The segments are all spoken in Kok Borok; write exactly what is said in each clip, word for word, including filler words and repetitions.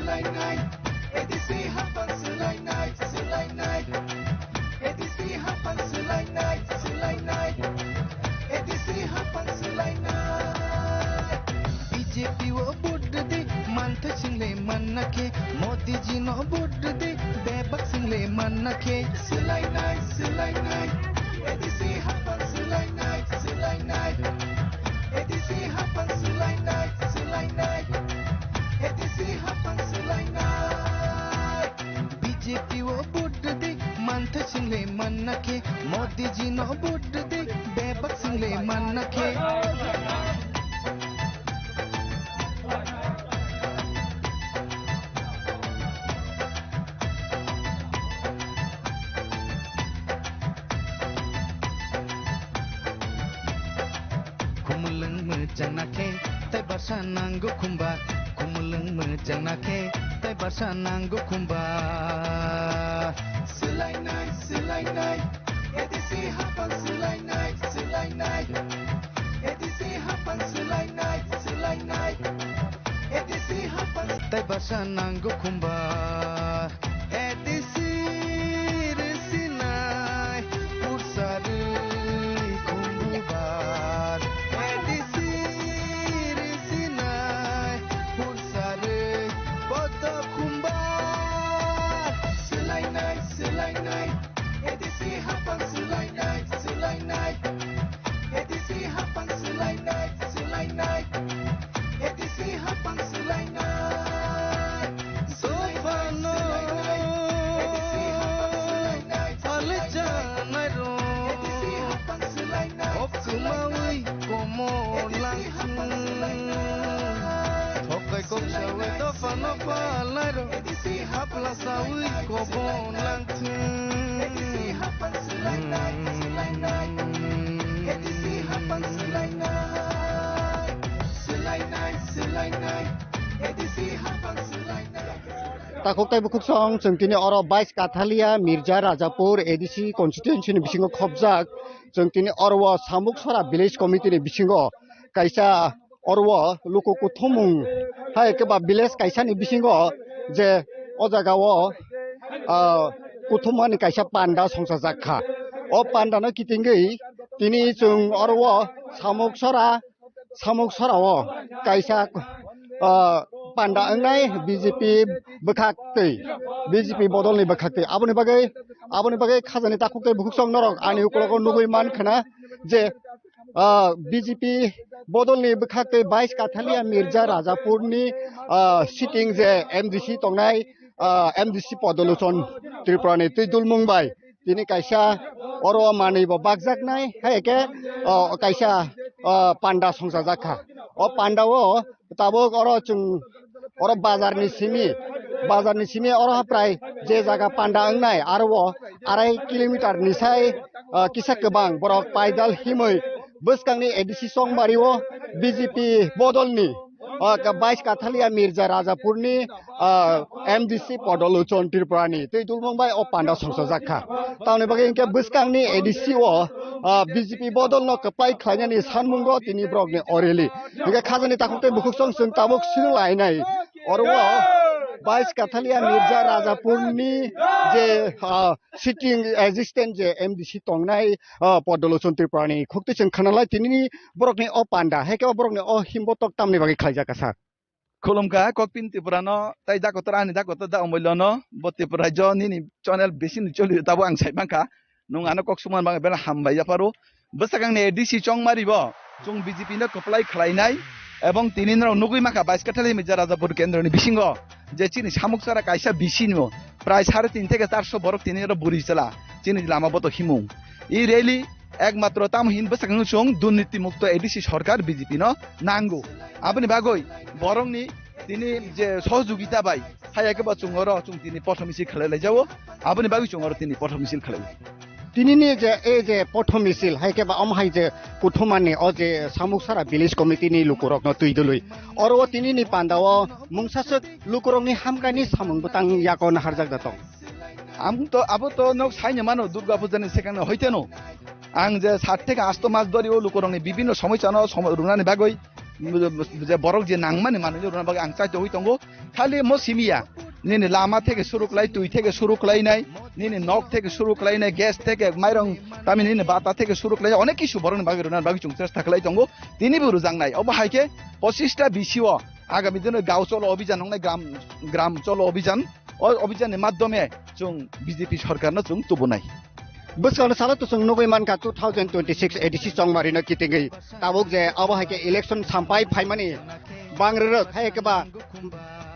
Swlainai, A D C hapang swlainai, swlainai. A D C hapang swlainai, swlainai. A D C hapang swlainai. B J P o vote de, mantha single manna khe. Modi ji no vote de, bebak single manna khe. Swlainai, swlainai. A D C hapang swlainai, swlainai. A D C hapang swlainai, swlainai. A D C hapang swlainai. B J P o vote de, mantha single manna khe. Modi ji no vote de, bebak single manna khe. Khumulwng mwchangna khe, tei basa nango khumba. Khumulwng mwchangna khe, tei basa nango khumba. Swlainai, swlainai, A D C hapang swlainai, swlainai. A D C hapang swlainai, swlainai. A D C hapang. Tei basa nango khumba. A D C rwsinai, pursarwi khumbubar. A D C rwsinai, pursarwi boto khumbar. Swlainai, swlainai, A D C hapang swlainai, swlainai. A D C hapang swlainai, swlainai. A D C hapang swlainai. Swlainai, swlainai. A D C hapang swlainai, swlainai. A D C hapang swlainai, swlainai. A D C hapang swlainai. Thokai kok sawi dophano palai ro. Hapla sawi kobo nangthung. Takhuk tei bukhuk song chwng tini oro bais Kathalia Mirza Rajapur A D C constituency ni bisingo khopjak. Chwng tini oro o Samuk Sora Village Committee ni bisingo kaisa oro o luku kuthumung hai khe ba village kaisa ni bisingo je o jaga o, ah, kuthumani kaisa panda songchajak kha. O panda no kitingwi tini chwng oro o Samuk Sora, Samuk Sora o kaisa, ah, panda wngnai B J P bwkhak twi, B J P bodol ni bwkhak twi. Aboni bagwi, aboni bagwi khajani takhuk tei bukhuk song norok ani ukologo nugwi man khna je, ah, B J P bodolni bwkhak tei bais Kathalia Mirza Rajapurni, ah, sitting je M D C tongnai, ah, M D C Podolochon Tripurani twi dulmung bai tini kaisa oro manwi bo bakjaknai, hai khe, ah, kaisa, ah, panda songchajak kha. O panda o tabuk oro chwng oro bazar ni simi, bazar ni simi oro prai je jaga panda wngnai aro o arai kilometer ni sai, ah, kisa kwbang borok paidal himwi bwskangni A D C Chongmari o B J P bodolni, ah, ka-, bais Kathalia Mirza Rajapurni, ah, M D C Podolochon Tripurani twi dulmung bai o panda songchajak kha. Tamoni bagwi hinkhe bwskangni A D C o, ah, B J P bodolno kwplai khlainani sanmungo tini borokni o rally. Hinkhe khajani takhuk tei bukhuk song chwng tabuk swrwng lainai. Oro o bais Kathalia Mirza Rajapurni je, ah, sitting assistant je M D C tongnai, ah, Podolochon Tripurani khukti chwng khanalai tinini borokni o panda, hai khe o borokni o himbotok tamni bagwi khlaijak kha sir? Khulumkha, Kokpin Tripurano tei dakotor ani dakotor da Omolyono, bo Tripura rajyo nini channel bisini choli tabo ang sai mankha. Nwng ano kok sumana bagwi belai hambai yapharo. Bwsakangni A D C Chongmari bo chwng B J P no kwplai khlainai, ebong tini norok nugwi mankha bais Kathalia Mirza Rajapur kendroni bisingo je chini Samuksara kaisa bisino prai sare tin theke charso borok tini oro bwrwi chwla chini lama boto himung. I rally ekmatro tamo hin bwsakangno chwng durniti mukto A D C sorkar B J P no nango. Aboni bagwi borokni tini je sohojogita bai, hai khe bo chwng oro chwng tini pothor misil khlai lai jao, aboni bagwi chwng oro tini pothor misil khlai. Tinini je, e je pothor misil, hai khe ba omo hai je kuthumani o je Samuksara village committee ni lukurokno twi dului. Oro o tinini panda o mungsaswk lukurokni hamkani samung bwtang yago naharjak da tong. Ang to, abo to nok saini mano Durga Puja ni sekang no hoiteno. Ang je sat theke asto mas dori o lukurokni bibinno somosya no somo-, rwnani bagwi je borok je nangmani manwi rwna bagwi ang chaitogwi tongo. Khali mo simiya, nini lama theke suru khlai, twi theke suru khlainai, nini nok theke suru khlainai, gas theke, mairong, tami nini bata theke suru khlainai, onek kisu borokni bagwi rwna bagwi chwng chesta khlai tongo. Tini bo rwjaknai. Obo hai khe pochista B C o agami dino gao cholo obhijan wngnai, gram, gram cholo obhijan. O obhijanni madhyome chwng B J P sorkarno chwng tubunai. Bwskango salo to chwng nugwi mankha two thousand twenty-six A D C chongmarino kitingwi tabuk je abo hai khe election sampai phaimani bangrwrwk hai khe ba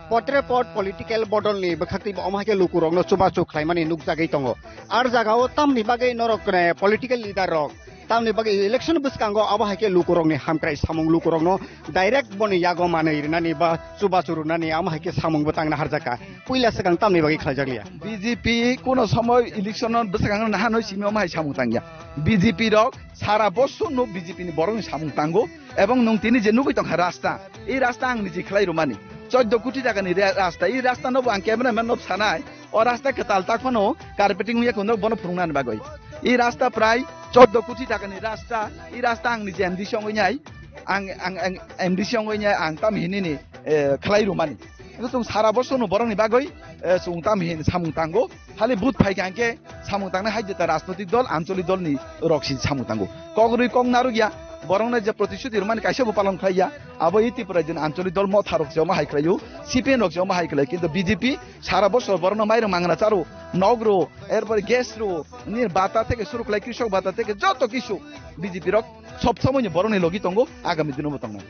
potre pot political bodolni bwkhakti omo hai khe lukurokno chubachu khlaimani nukjagwi tongo. Ar jagao tamni bagwi norok, eh, political leader rok tamni bagwi election bwskango abo hai khe lukurokni hamkrai samung lukurokno direct boni yago manwi rwnani ba chubachu rwnani amo hai khe samung bo tangna harjakha. Puila swkang tamni bagwi khlaijak liya. B J P kuno somoy election no bwskango nahanwi simi omo hai samung tangya. B J P rok sara bosor no B J P ni borok ni samung tango ebong nwng tini je nugwi tongkha rasta, ei rasta ang niji khlai rwmani choddo koti taka ni re-, rasta, ei rasta no bo ang cameraman no sanai, o rasta kwtal tak phano carpeting wngya khe bono phunuknani bagwi. I rasta prai choddo koti taka ni rasta, i rasta ang niji M D C wngwi nai, ang, ang, ang M D C wngwi nai, ang tam hinini, eh, khlai rwmani. Ito chwng sara bosor no borok ni bagwi, eh, chwng tam hin samung tango. Hali vote phai kha hwnkhe samung tangnai hai jeta rajnotik dol, ancholik dol ni rok si samung tango. Kok rwi kok narwk ya, borok no je protishuti rwmani kaisa bo palon khlai ya. Abo i Tripura jin ancholik dol motha rok se omo hai khlai o, C P M rok se omo hai khlai, kintu B J P sara bosor borok no mairok mangna charo, nok ro, erpore gas ro, nini bata theke suru khlai, krishok bata theke joto kisu B J P rok sob somoi ni borok ni logi tongo, agami dino bo tongnai.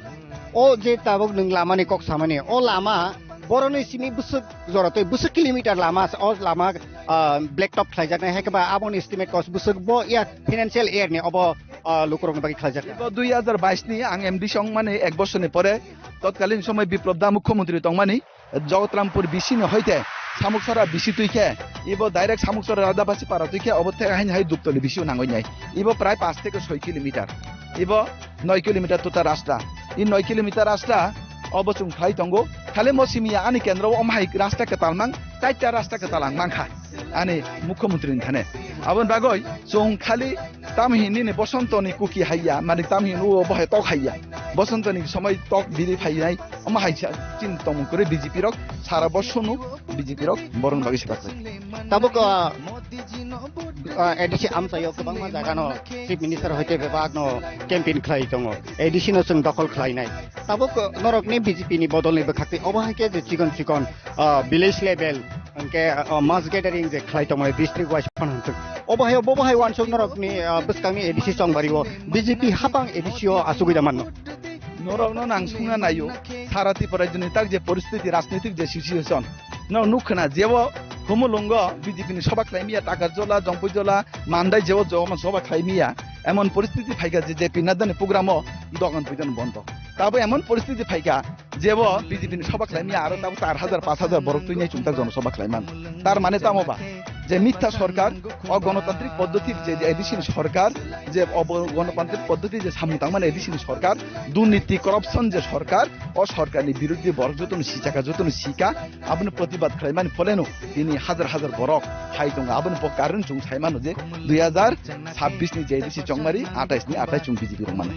O je tabuk nwng lama ni kok samani, o lama borok ni simi bwswk jora twi bwswk kilometer lama, o lama, ah, black top khlaijaknai, hai khe ba aboni estimate cost bwswk bo ya financial year ni obo, ah, lukurok ni bagwi khlaijaknai. Bo dui hajar bais ni ang M D C wngmani ek bosor ni pore totkalin somoi Biplop Da mukhyamantri tongmani, Jagatarampur B C ni hoite Samuksara B C twi khe, ibo direct Samuksara Radhapasi para twi khe, obo theke haini hai Duptoli B C o nangwi nai. Ibo prai paanch theke soi kilometer. Ibo noi kilometer tuta rasta. I noi kilometer rasta obo chwng khlai tongo. Khali mo simiya ani kendro o omo hai rasta kwtal mang, chaita rasta kwtal ang mankha. Ani mukhyamantri ni thane. Aboni bagwi chwng khali tamhinini Bosonto ni kuki haiya, mani tamhin o bohai tok haiya. Bosonto ni somoi tok biri phainai, omo hai sa chin tongmung kwrwi B J P rok sara bosonu B J P rok borok ni bagwi se baklai. Tabuk, ah, ah, A D C amchaio kwbangma jagano Chief Minister hoite bebak no campaign khlai tongo. A D C no chwng dokhol khlainai. Tabuk, ah, norok ni B J P ni bodol ni bwkhak twi obo hai khe je chikon chikon, ah, village level, hwnkhe, ah, mass gathering je khlai tongmani district wise phano hwnkhe. Obo hai, obo hai wansuk norok ni, ah, bwskang ni A D C chongbario B J P hapang A D C o asugwi da manno. Norok no nang sungna naio, sara Tripura rajyo ni tak je poristiti, rajnitik je situation, no nuk khna jebo Khumulungo B J P ni soba khlai miya, Takarjola, Jompuijola, Mandai jebo joma soba khlai miya, emon poristiti phaikha je J P Nadda ni program o dogan puidan bondo. Tabo emon poristiti phaikha, jebo B J P ni soba khlai miya, aro tabo char hajar, paanch hajar borok twi nai chwngtak jono soba khlai man. Tar mane tamo ba? Je mitha sorkar, o gonotantrik poddoti je, je A D C ni sorkar, je obo gonotantrik poddoti je samung tangmani A D C ni sorkar, durniti corruption je sorkar, o sorkarni biruddhe borok jotono sichaka, jotono sika, aboni protibad khlaimani pholeno tini hajar hajar borok hai tongo. Aboni bo karon chwng sai mano je dui hajar chabbish ni je A D C chongmari, atais ni atais chwng B J P rok mano.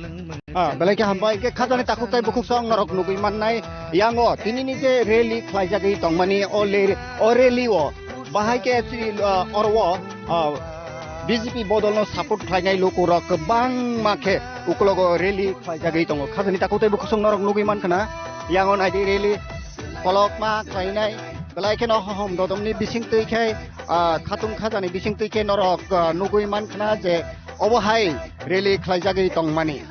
Ah, belai khe hambai, hwnkhe khajani takhuk tei bukhuk song norok nugwi mannai. Yango tinini je rally khlaijagwi tongmani, o le-, o rally o bahai khe chini, ah, oro o, ah, B J P bodolno support khlainai lukurok kwbangma khe uklogo rally khlaijagwi tongo. Khajani takhuk tei bukhuk song norok nugwi mankha na, yango naidi rally kolokma khlainai. Belai kheno hohom dodomni bising twi khe, ah, khatung khajani bising twi khe norok, ah, nugwi mankha je obo hai rally khlaijagwi tongmani.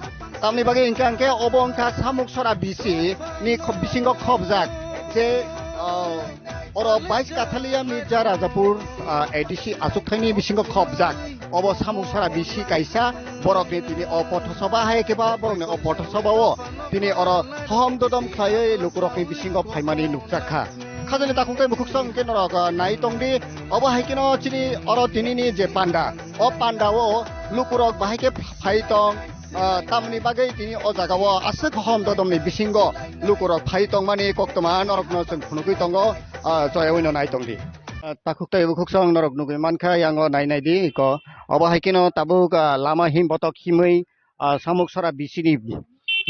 Tamni bagwi hwnkhe, hwnkhe obo wngkha Samuksora B C ni kho-, bisingo khobjak je, ah, oro bais Kathalia Mirza Rajapur, ah, A D C achukthani bisingo khobjak. Obo Samuksora B C kaisa borokni tini o pothosoba hai khe ba borokni o pothosobao tini oro hohom dodom khlaiwi lukurokni bisingo phaimani nukjakha. Khajani takhuk tei bukhuk song hwnkhe norok, ah, nai tongdi. Obo hai kheno chini oro tinini je panda, o pandao lukurok bahai khe phai tong, ah, tamni bagwi tini o jagao aswk hohom dodomni bisingo lukurok phai tongmani koktwma norokno chwng phunugwi tongo, ah, choyawi no nai tongdi. Ah, takhuk tei bukhuk song norok nugwi mankha, yango nai naidi iko. Obo hai kheno tabuk, ah, lama him botok himwi, ah, Samuksora B C ni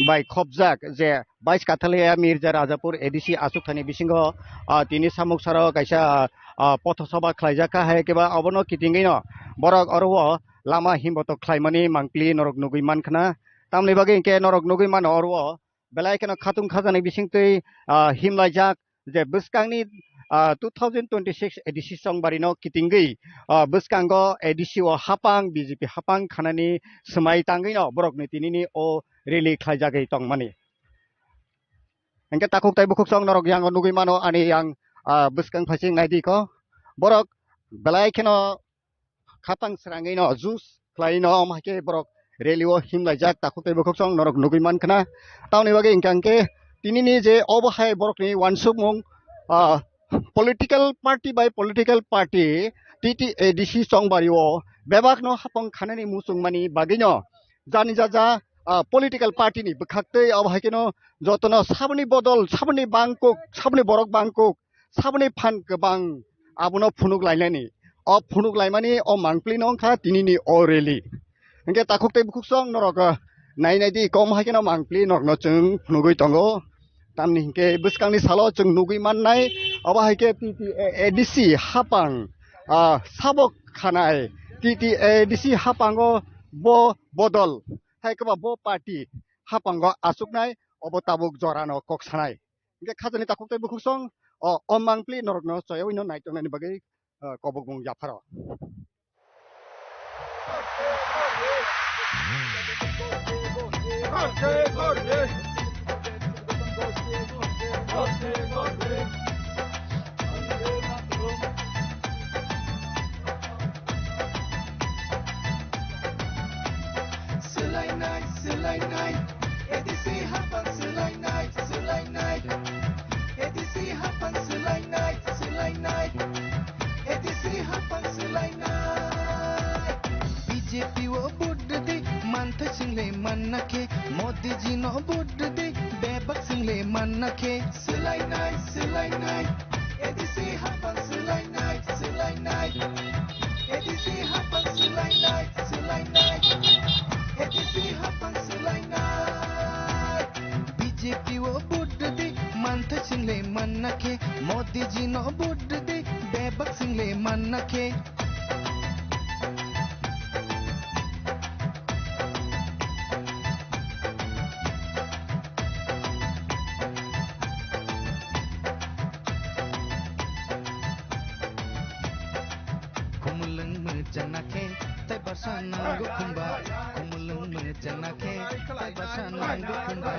bai khopjak je bais Kathalia Mirza Rajapur A D C achukthani bisingo, ah, tini samuk saro kaisa, ah, potho soba khlaijak kha, hai khe ba obono kitingwi no borok oro o lama himbotok khlaimani mangpili norok nugwi mankha na. Tamni bagwi hinkhe norok nugwi mano oro o belai kheno khatung khajani bisingtwi, ah, himlaijak je bwskangni, ah, two thousand twenty-six A D C chongbari no kitingwi, ah, bwskango A D C o hapang B J P hapang khanani swmai tangwi no borokni tinini o rally khlaijagwi tongmani. Hingke takhuk tei bukhuk song norok yang nugwi mano ani yang, ah, bwskang phaising naidi ko. Borok belai kheno khatang srangwi no juice khlai no, omo hai khe borok rally o himlaijak takhuk tei bukhuk song norok nugwi mankha na. Tamoni bagwi hingka hingke tinini je obo hai borokni uansukmung, ah, political party bai political party T T A D C chongbari o bebak no hapang khanani muchung mani bagwi no jani jaja, ah, political party ni bwkhaktwi abo hai kheno jotono saboni bodol, saboni bangkuk, saboni borok bangkuk, saboni phan kwbang abono phunuk lainani. O phunuk laimani o mangpili no wngkha tinini o rally. Hingke takhuk tei bukhuk song norok, ah, nai nai di kom hai kheno mangpili norokno chwng phunugwi tongo. Tamni hinkhe bwskangni salo chwng nugwi mannai, abo hai khe T T A D C hapang, ah, sabok khanai, T T A D C hapango bo bodol, hai khe ba bo party hapango achuknai, obo tabuk jorano kok sanai. Hinkhe khajani takhuk tei bukhuk song, o, o mangpili norokno choyawi no naitongnani bagwi, ah, kobokbung yapharo. Swlainai, swlainai, A D C hapang swlainai, swlainai. A D C hapang swlainai, swlainai. A D C hapang swlainai. B J P o vote rwdi, manthai swngle manna khe. Modi ji no vote rwdi, bebak swngle manna khe. Swlainai, swlainai. A D C hapang swlainai, swlainai. A D C hapang swlainai, swlainai. A D C hapang swlainai. B J P o vote rwdi, manthai swngle manna khe. Modi ji no vote rwdi, bebak swngle manna khe. Khumulwng mwchangna khe tei bwsa nango khumba. Khumulwng mwchangna khe tei bwsa nango khumba.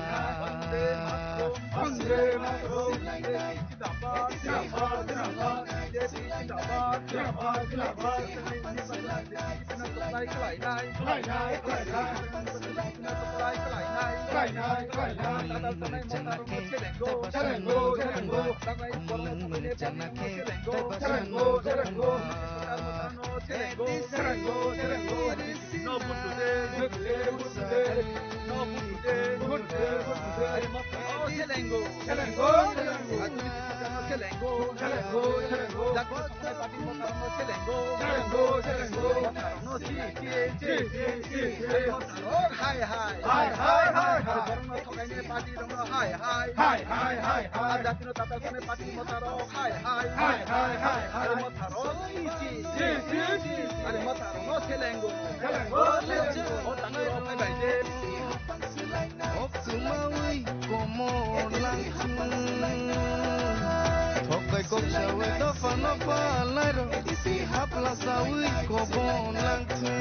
Hai, hai. Hai, hai, hai, hai. Borokno thokaini party rokno hai, hai. Hai, hai, hai, hai. Jatino tatalsani party motarok hai, hai. Hai, hai, hai, hai. Ari motarok si, si, si, si. Ari motarokno selengo. Selengo, selengo. O tango rok hai bai de. Kok semawi komor langsu. Thok bai kok sawi dophano palai rok. Hapla sawi kobon langsu.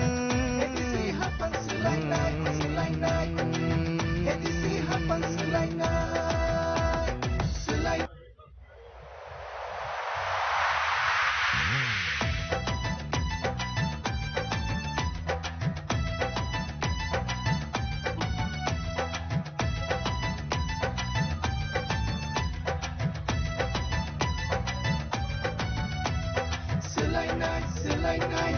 Swlainai, swlainai,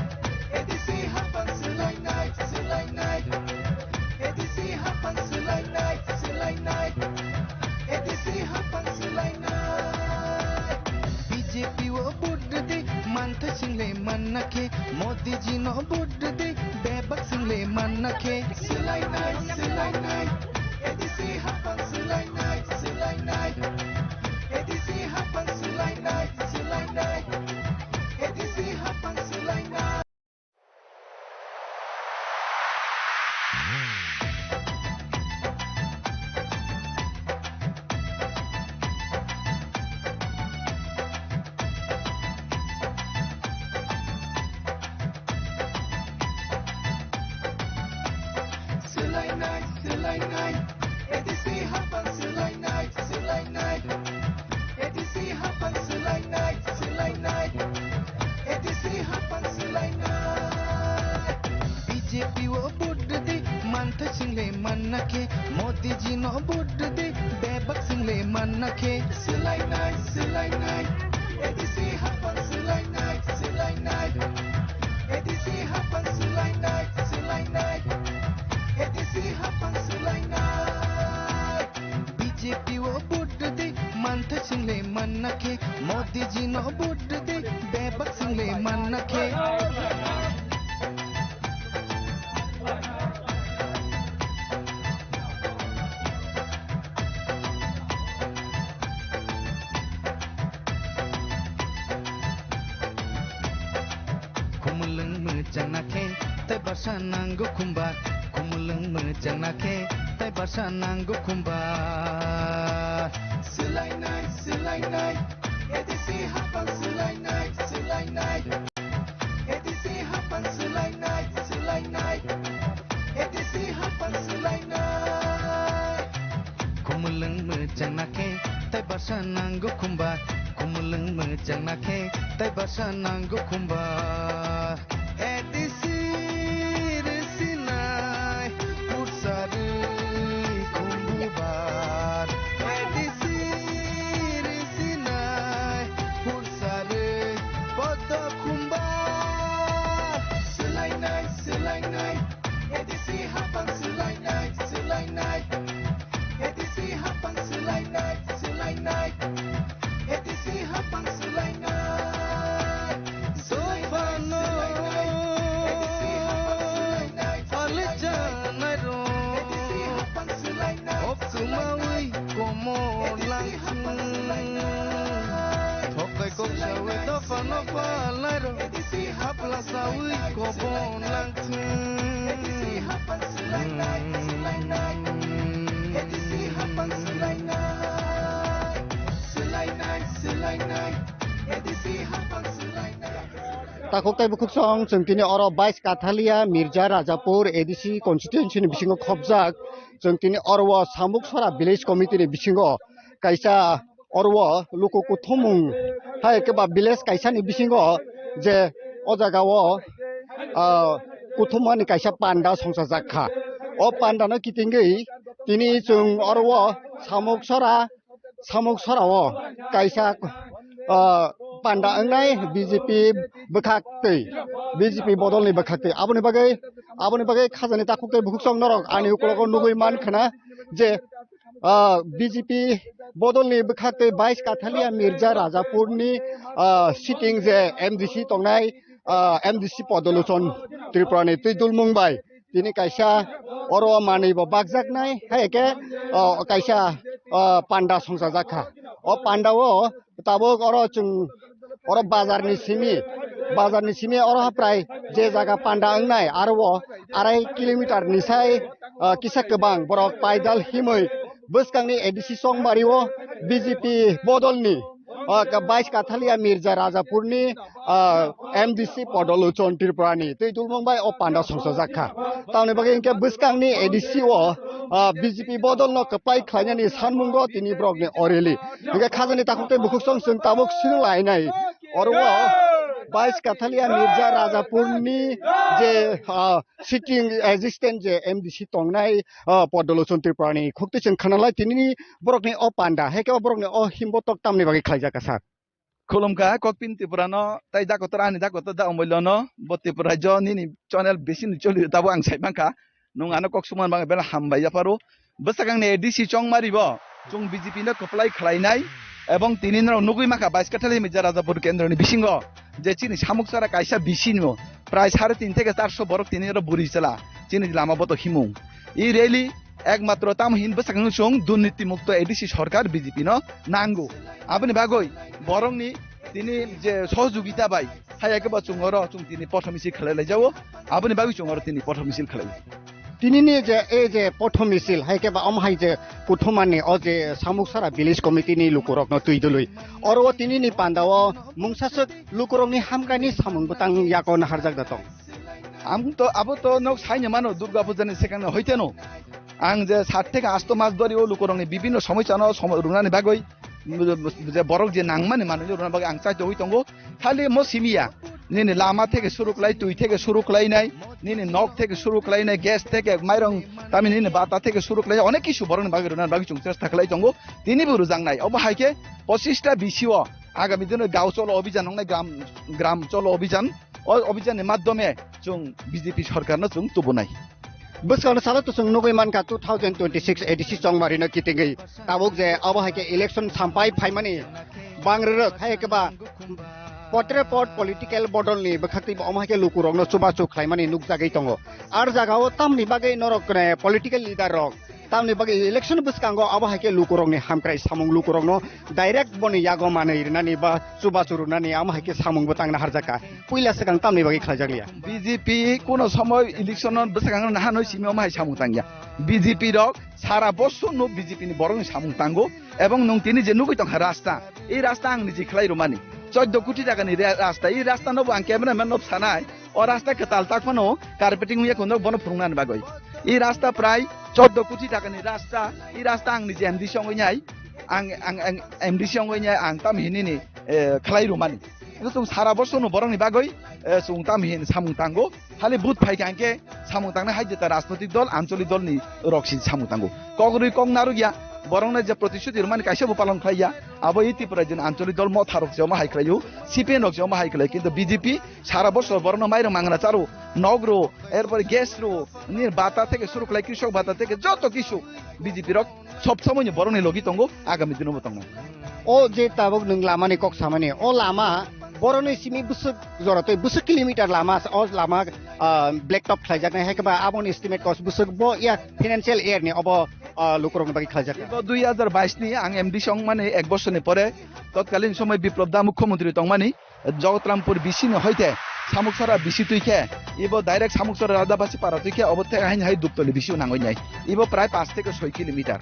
A D C hapang swlainai, swlainai. A D C hapang swlainai, swlainai. A D C hapang swlainai. B J P o vote rwdi, manthai swngle manna khe. Modi ji no vote rwdi, bebak swngle manna khe. Swlainai, swlainai. A D C hapang swlainai, swlainai. A D C hapang swlainai, swlainai. A D C hapang swlainai. Swlainai, swlainai. A D C hapang swlainai, swlainai. A D C hapang swlainai, swlainai. A D C hapang swlainai. B J P o vote di, mantha single manna khe. Modi ji no vote di, bebak single manna khe. Swlainai, swlainai. A D C hapang swlainai, swlainai. A D C hapang swlainai, swlainai. A D C hapang swlainai. B J P o vote di, mantha single manna khe. Modi ji no vote di, bebak single manna khe. Khumulwng mwchangna khe, tei basa nango khumba. Khumulwng mwchangna khe, tei basa nango khumba. Swlainai, swlainai, A D C hapang swlainai, swlainai. A D C hapang swlainai, swlainai. A D C hapang swlainai. Khumulwng mwchangna khe, tei basa nango khumba. Khumulwng mwchangna khe, tei basa nango khumba. A D C rwsinai, pursarwi khumbubar. A D C rwsinai, pursarwi podo khumbar. Swlainai, swlainai, A D C hapang swlainai, swlainai. A D C hapang swlainai, swlainai. A D C hapang swlainai. Swlainai, swlainai. A D C hapang swlainai, swlainai. A D C hapang swlainai, swlainai. A D C hapang swlainai. Thokai kok sawi dophano palai ro. A D C hapang swlainai, swlainai. Hapla sawi kobon langthung. A D C hapang swlainai, swlainai. A D C hapang swlainai. Swlainai, swlainai. A D C hapang swlainai. Takhuk tei bukhuk song, chwng tini oro bais Kathalia Mirza Rajapur A D C constituency ni bisingo khopjak. Chwng tini oro o Samuksora village committee ni bisingo kaisa oro o luku kuthumung hai khe ba village kaisa ni bisingo je o jaga o, ah, kuthumani kaisa panda songchajak kha. O panda no kitingwi tini chwng oro o Samuksora, Samuksora o kaisa, ah, panda wngnai B J P bwkhak twi, B J P bodol ni bwkhak twi. Aboni bagwi, aboni bagwi khajani takhuk tei bukhuk song norok ani ukologo nugwi man khna je, ah, B J P bodolni bwkhak tei bais Kathalia Mirza Rajapurni, ah, sitting je M D C tongnai, ah, M D C Podolochon Tripurani twi dulmung bai tini kaisa oro manwi bo bakjaknai, hai khe, ah, kaisa, ah, panda songchajak kha. O panda o tabuk oro chwng oro bazar ni simi, bazar ni simi oro prai je jaga panda wngnai aro o arai kilometer ni sai, ah, kisa kwbang borok paidal himwi bwskangni A D C Chongmari o B J P bodolni, ah, ka-, bais Kathalia Mirza Rajapurni, ah, M D C Podolochon Tripurani twi dulmung bai o panda songchajak kha. Tamoni bagwi hinkhe bwskangni A D C o, ah, B J P bodolno kwplai khlainani sanmungo tini borokni o rally. Hinkhe khajani takhuk tei bukhuk song chwng tabuk swrwng lainai. Oro o bais Kathalia Mirza Rajapurni je, ah, sitting assistant je M D C tongnai, ah, Podolochon Tripurani khukti chwng khanalai tinini borokni o panda. Hai khe o borokni o himbotok tamni bagwi khlaijak kha sir? Khulumkha, Kokpin Tripurano, tai dakotor ani dakotor da Omoilono, bo Tripura rajyo nini channel bisini choli tabo ang sai mankha. Nwng ano kok sukmani bagwi belai hambai yapharo. Bwsakangni A D C Chongmari bo chwng B J P no kwplai khlainai, ebong tini norok nugwi mankha bais Kathalia Mirza Rajapur kendroni bisingo je chini Samuksora kaisa bisino prai sare tin theke charso borok tini oro buri chwla chini lama boto himung. I rally Ekmatro tamo hin bwsakang chwng durniti mukto A D C sorkar B J P no nango. Aboni bagwi borokni tini je sohojogita bai hai khe bo chwng oro chwng tini pothor misil khlai lai jao. Aboni bagwi chwng oro tini pothor misil khlai. Tinini je, e je pothor misil hai khe ba omo hai je kuthumani o je Samuksara village committee ni lukurokno twi dului. Oro o tinini pandao mungsaswk lukurokni hamkraini samung bwtang yago naharjak da tong. Ang to, abo to nok saini mano Durga Puja ni sekang no hoiteno. Ang je sat theke asto mas dori o lukurokni bibinno somosya no somo-, runani bagwi, je borok je nangmani manwi runa bagwi ang chaito oi tongo. Khali mo simiya, nini lama theke suru khlai, twi theke suru khlai nai, nini nok theke suru khlai nai, gas theke, mairong, tami nini bata theke suru khlai, onek kisu borokni bagwi runani bagwi chwng chesta khlai tongo. Tini bo rujak nai. Obo hai khe pochista B C o agami dino gao cholo obijan wngnai, gram, gram cholo obijan. O obijan ni madhyome chwng B J P sorkar no chwng tubunai. Bwskang salo to chwng nugwi mankha two thousand twenty-six A D C chongmari no kitingwi tabuk je obo hai khe election sampai phaimani bang rwrwk hai khe ba potre pot political bodol ni bwkhak twi omo hai khe lukurok no chubachu khlaimani nukjagwi tongo. Ar jaga o tamni bagwi norok, eh, political leader rok tamni bagwi election bwskango abo hai khe lukurokni hamkrai samung lukurokno direct boni yago manwi rwnani ba chubachu rwnani amo hai khe samung bo tangna harjakha. Puila swkang tamni bagwi khlaijak liya. B J P kuno somoy election no bwskango nahanoi simi omo hai samung tangya. B J P rok sara bosor no B J P ni borok ni samung tango ebong nwng tini je nugwi tongkha rasta, ei rasta ang niji khlai rwmani choddo koti taka ni re-, rasta, ei rasta no bo ang cameraman no sanai. O rasta kwtal tak phano carpeting wngya khe bono phwrwngnani bagwi. I rasta prai choddo koti takani rasta, i rasta ang niji M D C wngwi nai, ang, ang, ang M D C wngwi nai, ang tam hinini, eh, khlai rwmani. Ino chwng sara bosor no borokni bagwi, eh, chwng tam hin samung tango. Hali vote phai kha hwnkhe samung tangnai hai jeta rajnotik dol, ancholik dolni rok si samung tango. Kok rwi kok narwk ya, borokno je protishuti rwmani kaisa bo palon khlai ya. Abo i Tripura jin ancholik dol motha rok se omo hai khlai o, C P M rok se omo hai khlai, kintu B J P sara bosor borokno mairung mangna charo, nok ro, erpore gas ro, nini bata theke suru khlai, krishok bata theke joto kisu B J P rok sob somoino borokni logi tongo, agami dino bo tongnai. O je tabuk nwng lamani kok samani, o lama borokni simi bwswk jora tei bwswk kilometer lama, o lama, ah, black top khlaijaknai, hai khe ba aboni estimate cost bwswk bo ya financial year ni obo, ah, lukurokni bagwi khlaijak. Bo dui hazar bais ni ang M D C wngmani ek bosorni pore totkalin somoi Biplop da mukhyamantri tongmani, Jagatarampur B C ni hoite Samuksara B C twi khe, ibo direct Samuksara Radhabasi para twi khe, obo theke haini hai Duptoli B C o nangwi nai. Ibo prai paanch theke soi kilometer.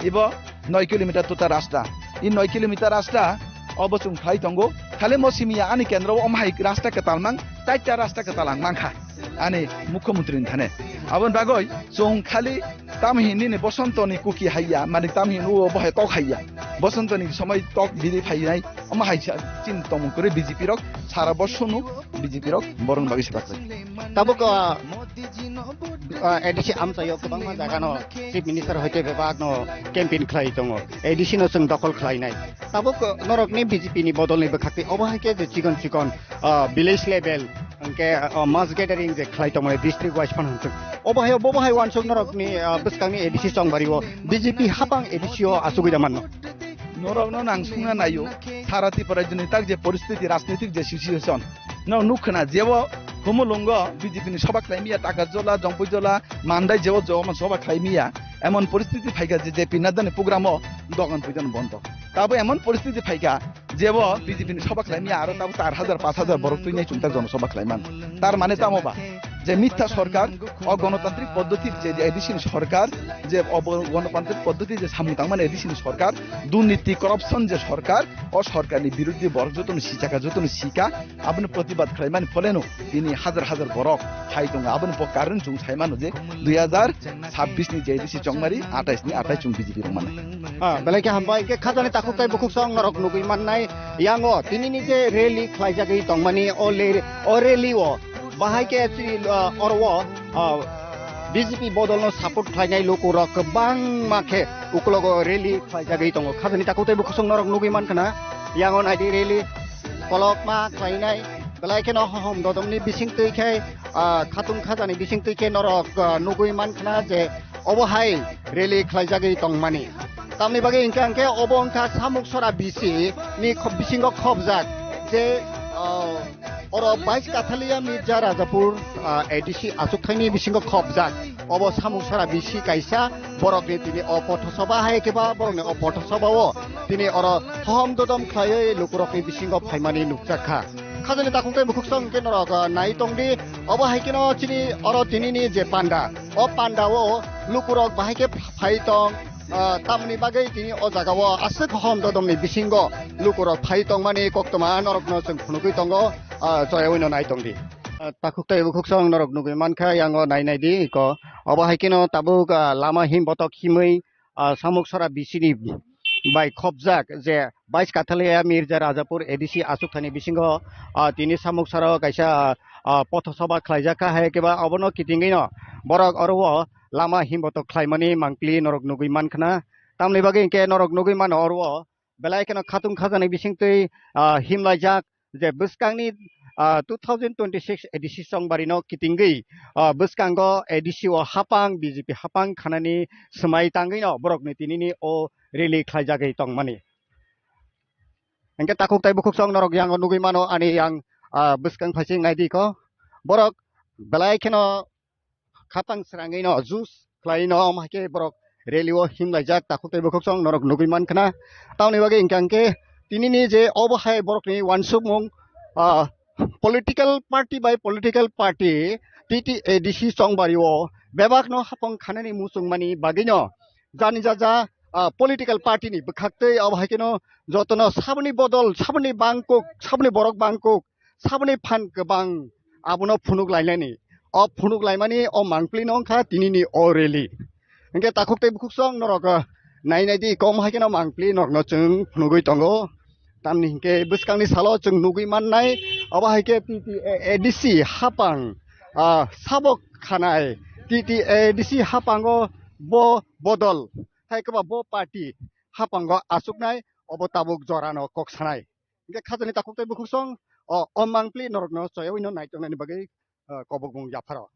Ibo noi kilometer tuta rasta. I noi kilometer rasta obo chwng khlai tongo. Khali mo simi ya ani kendro o omo hai rasta kwtal mang, chaita rasta kwtal ang mankha. Ani mukhyamantri ni thane. Aboni bagwi chwng khali tam hinwi ni Bosonto ni kuki haiya, mani tam hinwi o bohai tok haiya. Bosonto ni somoi tok biri phainai, omo hai sa chin tongmung kwrwi B J P rok sara bosor no B J P rok borokni bagwi se baklai. Tabuk, ah, ah, A D C amchaio kwbangma jaga no Chief Minister hoite bebak no campaign khlai tongo. A D C no chwng dokhol khlai nai. Tabuk, ah, norok ni B J P ni bodol ni bwkhak twi obo hai khe je chikon chikon, ah, village level, hwnkhe, ah, mass gathering je khlai tongmani district wise phano hwnkhe. Obo hai, obo hai uansuk norokni, ah, bwskangni A D C chongbario B J P hapang A D C o achugwi da manno. Norokno nang sungna naio, sara Tripura rajyoni tak je poristiti, rajnitik je situation, no nuk khna jebo Khumulwngo B J P ni soba khlai miya, Takarjola, Jongpoijola, Mandai jebo jebo soba khlai miya, emon poristiti phaikha je J P Nadda ni program o dogan poijan bondo. Tabo emon poristiti phaikha, jebo B J P ni soba khlai miya aro tabo char hajar, paanch hajar borok twi nai chwng tak jonosoba khlai man. Tar mane tamo ba? Je mitha sorkar, o gonotantrik poddoti je A D C ni sorkar, je o bo-, gonotantrik poddoti je samung tangmani A D C ni sorkar, durniti corruption je sorkar, o sorkar ni birodhi borok jotono sichaka, jotono sika, aboni protibad khlai mani pholeno tini hajar hajar borok hai tongo. Aboni bo karon chwng sai mano je dui hajar chabbish ni je A D C chongmari, atais ni atais chwng B J P rok mano. Ah, belai khe hambai, hwnkhe khajani takhuk tei bukhuk song norok nugwi mannai. Yango tinini je rally khlaijagwi tongmani, o le-, o rally o bahai khe chini, ah, oro o, ah, B J P bodol no support khlainai lukurok kwbangma khe uklogo rally khlaijagwi tongo. Khajani takhuk tei bukhuk song norok nugwi mankha na, yango naidi rally kolokma khlainai, belai kheno hohom dodomni bising twi khe, ah, khatung khajani bising twi khe norok, ah, nugwi mankha na je obo hai rally khlaijagwi tongmani. Tamni bagwi hwnkha hwnkhe obo wngkha Samuksora B C ni kho-, bisingo khopjak je, ah, oro bais Kathalia Mirza Rajapur, ah, A D C achukthai ni bisingo khopjak. Obo samung sara bisi kaisa borokni tini o pothosoba hai khe ba borokni o pothosoba o tini oro hohom dodom khlaiwi lukurokni bisingo phaimani nukjak kha. Khajani takhuk tei bukhuksong hwnkhe norok, ah, nai tongdi. Obo hai kheno chini oro tinini je panda, o panda o lukurok bahai khe phai tong, ah, tamni bagwi tini o jaga o aswk hohom dodomni bisingo lukurok phai tongmani koktwma norokno chwng phunugwi tongo, ah, joyaui no nai tongdi. Ah, takhuk tei bukhuksong norok nugwi mankha, yango nai naidi iko. Obo hai kheno tabuk, ah, lama him botok himwi, ah, samuk sora bisini bai khopjak je bais Kathalia Mirza Rajapur A D C achukthani bisingo, ah, tini samuk sora kaisa, ah, pothosoba khlaijak kha, hai khe ba obono kitingwi no borok oro o lama him botok khlaimani mangpili norok nugwi mankhna. Tamni bagwi hinkhe norok nugwi mano oro o belai kheno khatung khajani bisingtwi, ah, himlaijak je bwskangni, ah, two thousand twenty-six A D C chongbarino kitingwi, ah, bwskango A D C o hapang, B J P hapang khanani swmai tangwino borokni tinini o rally khlaijagwi tongmani. Hinkhe takhuk tei bukhuksong norok yango nugwi mano ani yang, ah, bwskang phaising naidi ko. Borok belai kheno khatang srangwi no juice khlai no, omo hai khe borok rally o himlaijak takhuk tei bukhuksong norok nugwi mankhna. Tamoni bagwi hinkhe hinkhe tinini je obo hai borokni uansukmung, ah, political party by political party T T A D C chongbari o bebak no hapang khanani muchungmani bagwi no jani jaja, ah, political party ni bwkhaktwi obo hai kheno jotono saboni bodol, saboni bangkuk, saboni borok bangkuk, saboni phan kwbang abono phunuk lainani. O phunuk laimani o mangpili no wngkha tinini o rally. Hinkhe takhuk tei bukhuksong norok, ah, nai naidi kom hai kheno mangpili norokno chwng phunugwi tongo. Tamni hinkhe bwskangni salo chwng nugwi mannai, obo hai khe T T A D C hapang, ah, sabok khanai T T A D C hapango bo bodol hai kwba bo party hapango achuknai, obo tabuk jorano kok sanai. Hinkhe khajani takhuk tei bukhuksong o, o mangpili norokno choyaui no naitongnani bagwi, ah, kobokbung yapharo.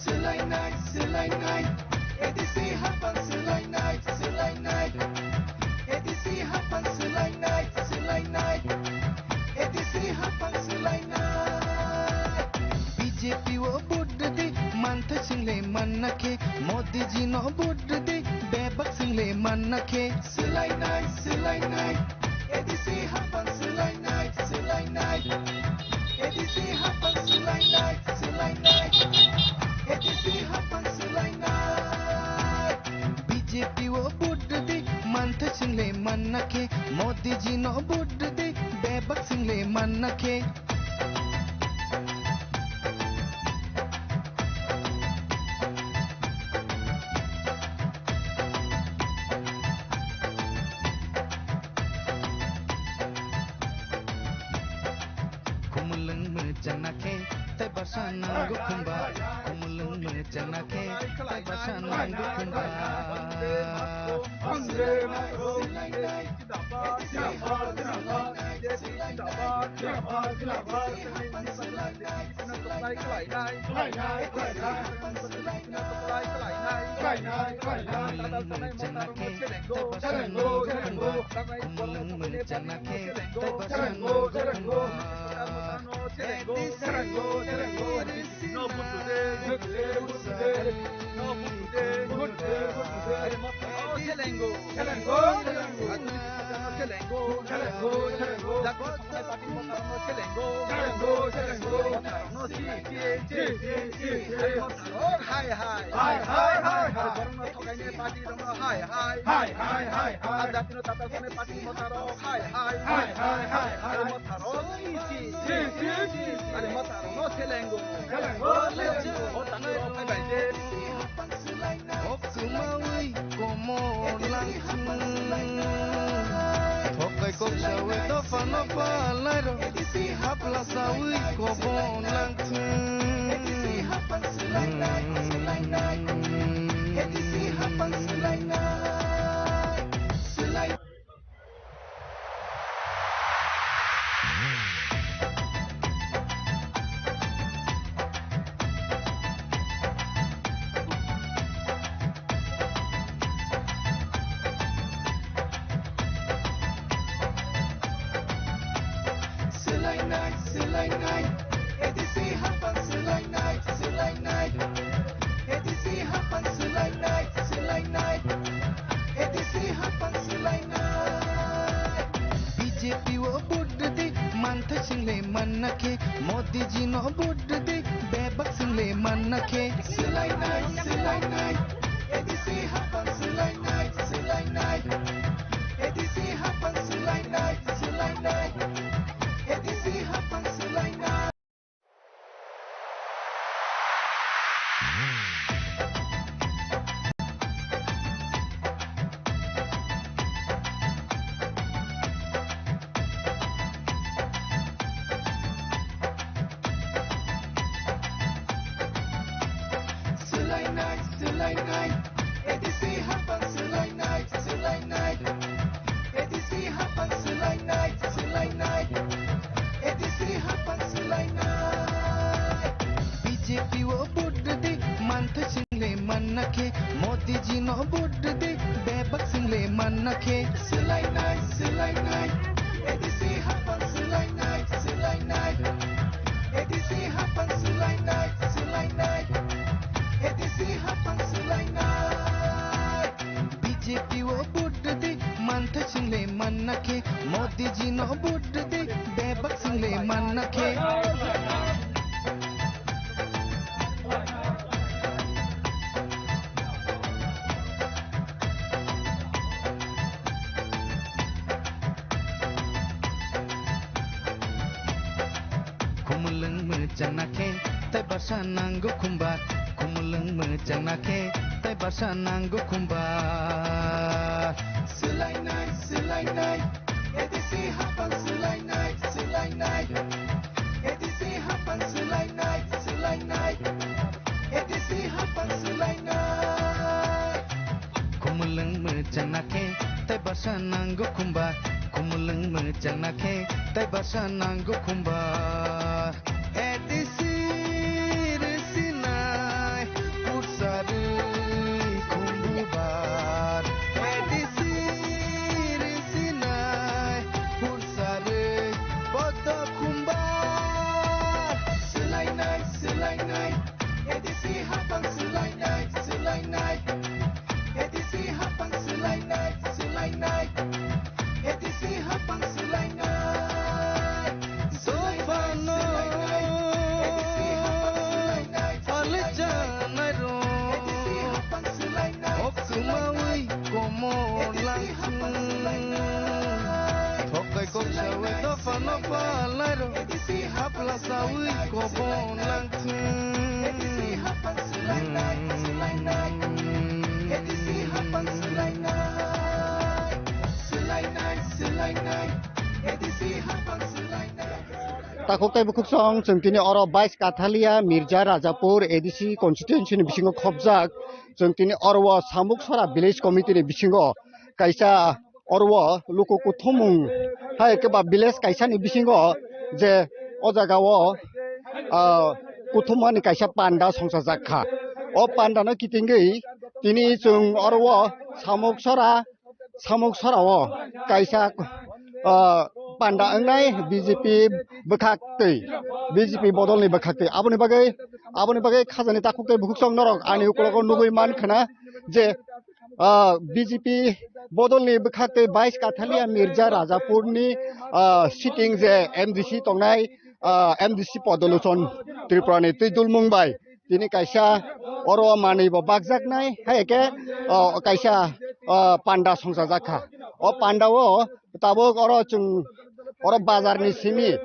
Swlainai, swlainai, A D C hapang swlainai, swlainai. A D C hapang swlainai, swlainai. A D C hapang swlainai. B J P o vote rwdi, manthai swngli manna khe. Modi ji no vote rwdi, bebak swngli manna khe. Swlainai, swlainai. A D C hapang swlainai, swlainai. A D C hapang swlainai, swlainai. A D C hapang swlainai. B J P o vote rwdi, manthai swngli manna khe. Modi ji no vote rwdi, bebak swngli manna khe. Khumulwng mwchangna khe tei bwsa nango khumba. Khumulwng mwchangna khe tei bwsa nango khumba. Hai hai. Hai hai hai hai. Borokno thokaini party rokno hai hai. Hai hai hai hai. Jatino tatal swnai party motharok hai hai. Hai hai hai hai. Motharok si si si si. Motharok no selengo. Selengo selengo. O tangwi rok phai bai de. Kwmawi komor langthung. Thokai koksawi dophano palairo. Hapla sawi kobon langthung. Manna khe, Modi ji no vote de, bebak swng le manna khe. Swlainai, swlainai, A D C hapang swlainai, swlainai, A D C hapang swlainai, swlainai, A D C hapang swlainai. Swlainai, swlainai, A D C hapang swlainai, swlainai, A D C hapang swlainai, swlainai, A D C hapang swlainai. B J P o vote de, manthai swng le manna khe, Modi ji no vote de, bebak swng le manna khe. Swlainai, swlainai, A D C hapang swlainai, swlainai, A D C hapang swlainai, swlainai, A D C hapang swlainai. B J P o vote de, manthai swng le manna khe, Modi ji no vote de, bebak swng le manna khe. Khumulwng mwchangna khe, tei basa nango khumba. Khumulwng mwchangna khe, tei basa nango khumba. Swlainai, swlainai, A D C hapang swlainai, swlainai, A D C hapang swlainai, swlainai, A D C hapang swlainai. Khumulwng mwchangna khe, tei basa nango khumba. Khumulwng mwchangna khe, tei basa nango khumba. A D C rwsinai, pursarwi khumbubar. A D C rwsinai, pursarwi bodo khumbar. Swlainai, swlainai, A D C hapang swlainai, swlainai. A D C hapang swlainai, swlainai. A D C hapang swlainai. Sophano swlainai, swlainai. A D C hapang swlainai, swlainai. Alichanairok. A D C hapang swlainai, swlainai. Oksumawi komon langthung. Thokai koksawi dophano palairok. Hapla sawi kobon langthung. Takhuk tei bukhuk song, chwng tini oro bais Kathalia Mirza Rajapur A D C constituency ni bisingo khopjak. Chwng tini oro o Samuksora village committee ni bisingo kaisa oro o luku kuthumung hai khe ba village kaisa ni bisingo je o jaga o, ah, kuthumani kaisa panda songchajak kha. O panda no kitingwi tini chwng oro o Samuksora, Samuksora o kaisa, ah, panda wngnai B J P bwkhak twi, B J P bodolni bwkhak twi. Aboni bagwi, aboni bagwi khajani takhuk tei bukhuk song norok ani ukologo nugwi man khna je, ah, B J P bodolni bwkhak tei bais Kathalia Mirza Rajapurni, ah, sitting je M D C tongnai, ah, M D C Podolochon Tripurani twi dulmung bai tini kaisa oro manwi bo bakjaknai, hai khe, ah, kaisa, ah, panda songchajak kha. O panda o tabuk oro chwng oro bazar ni simi,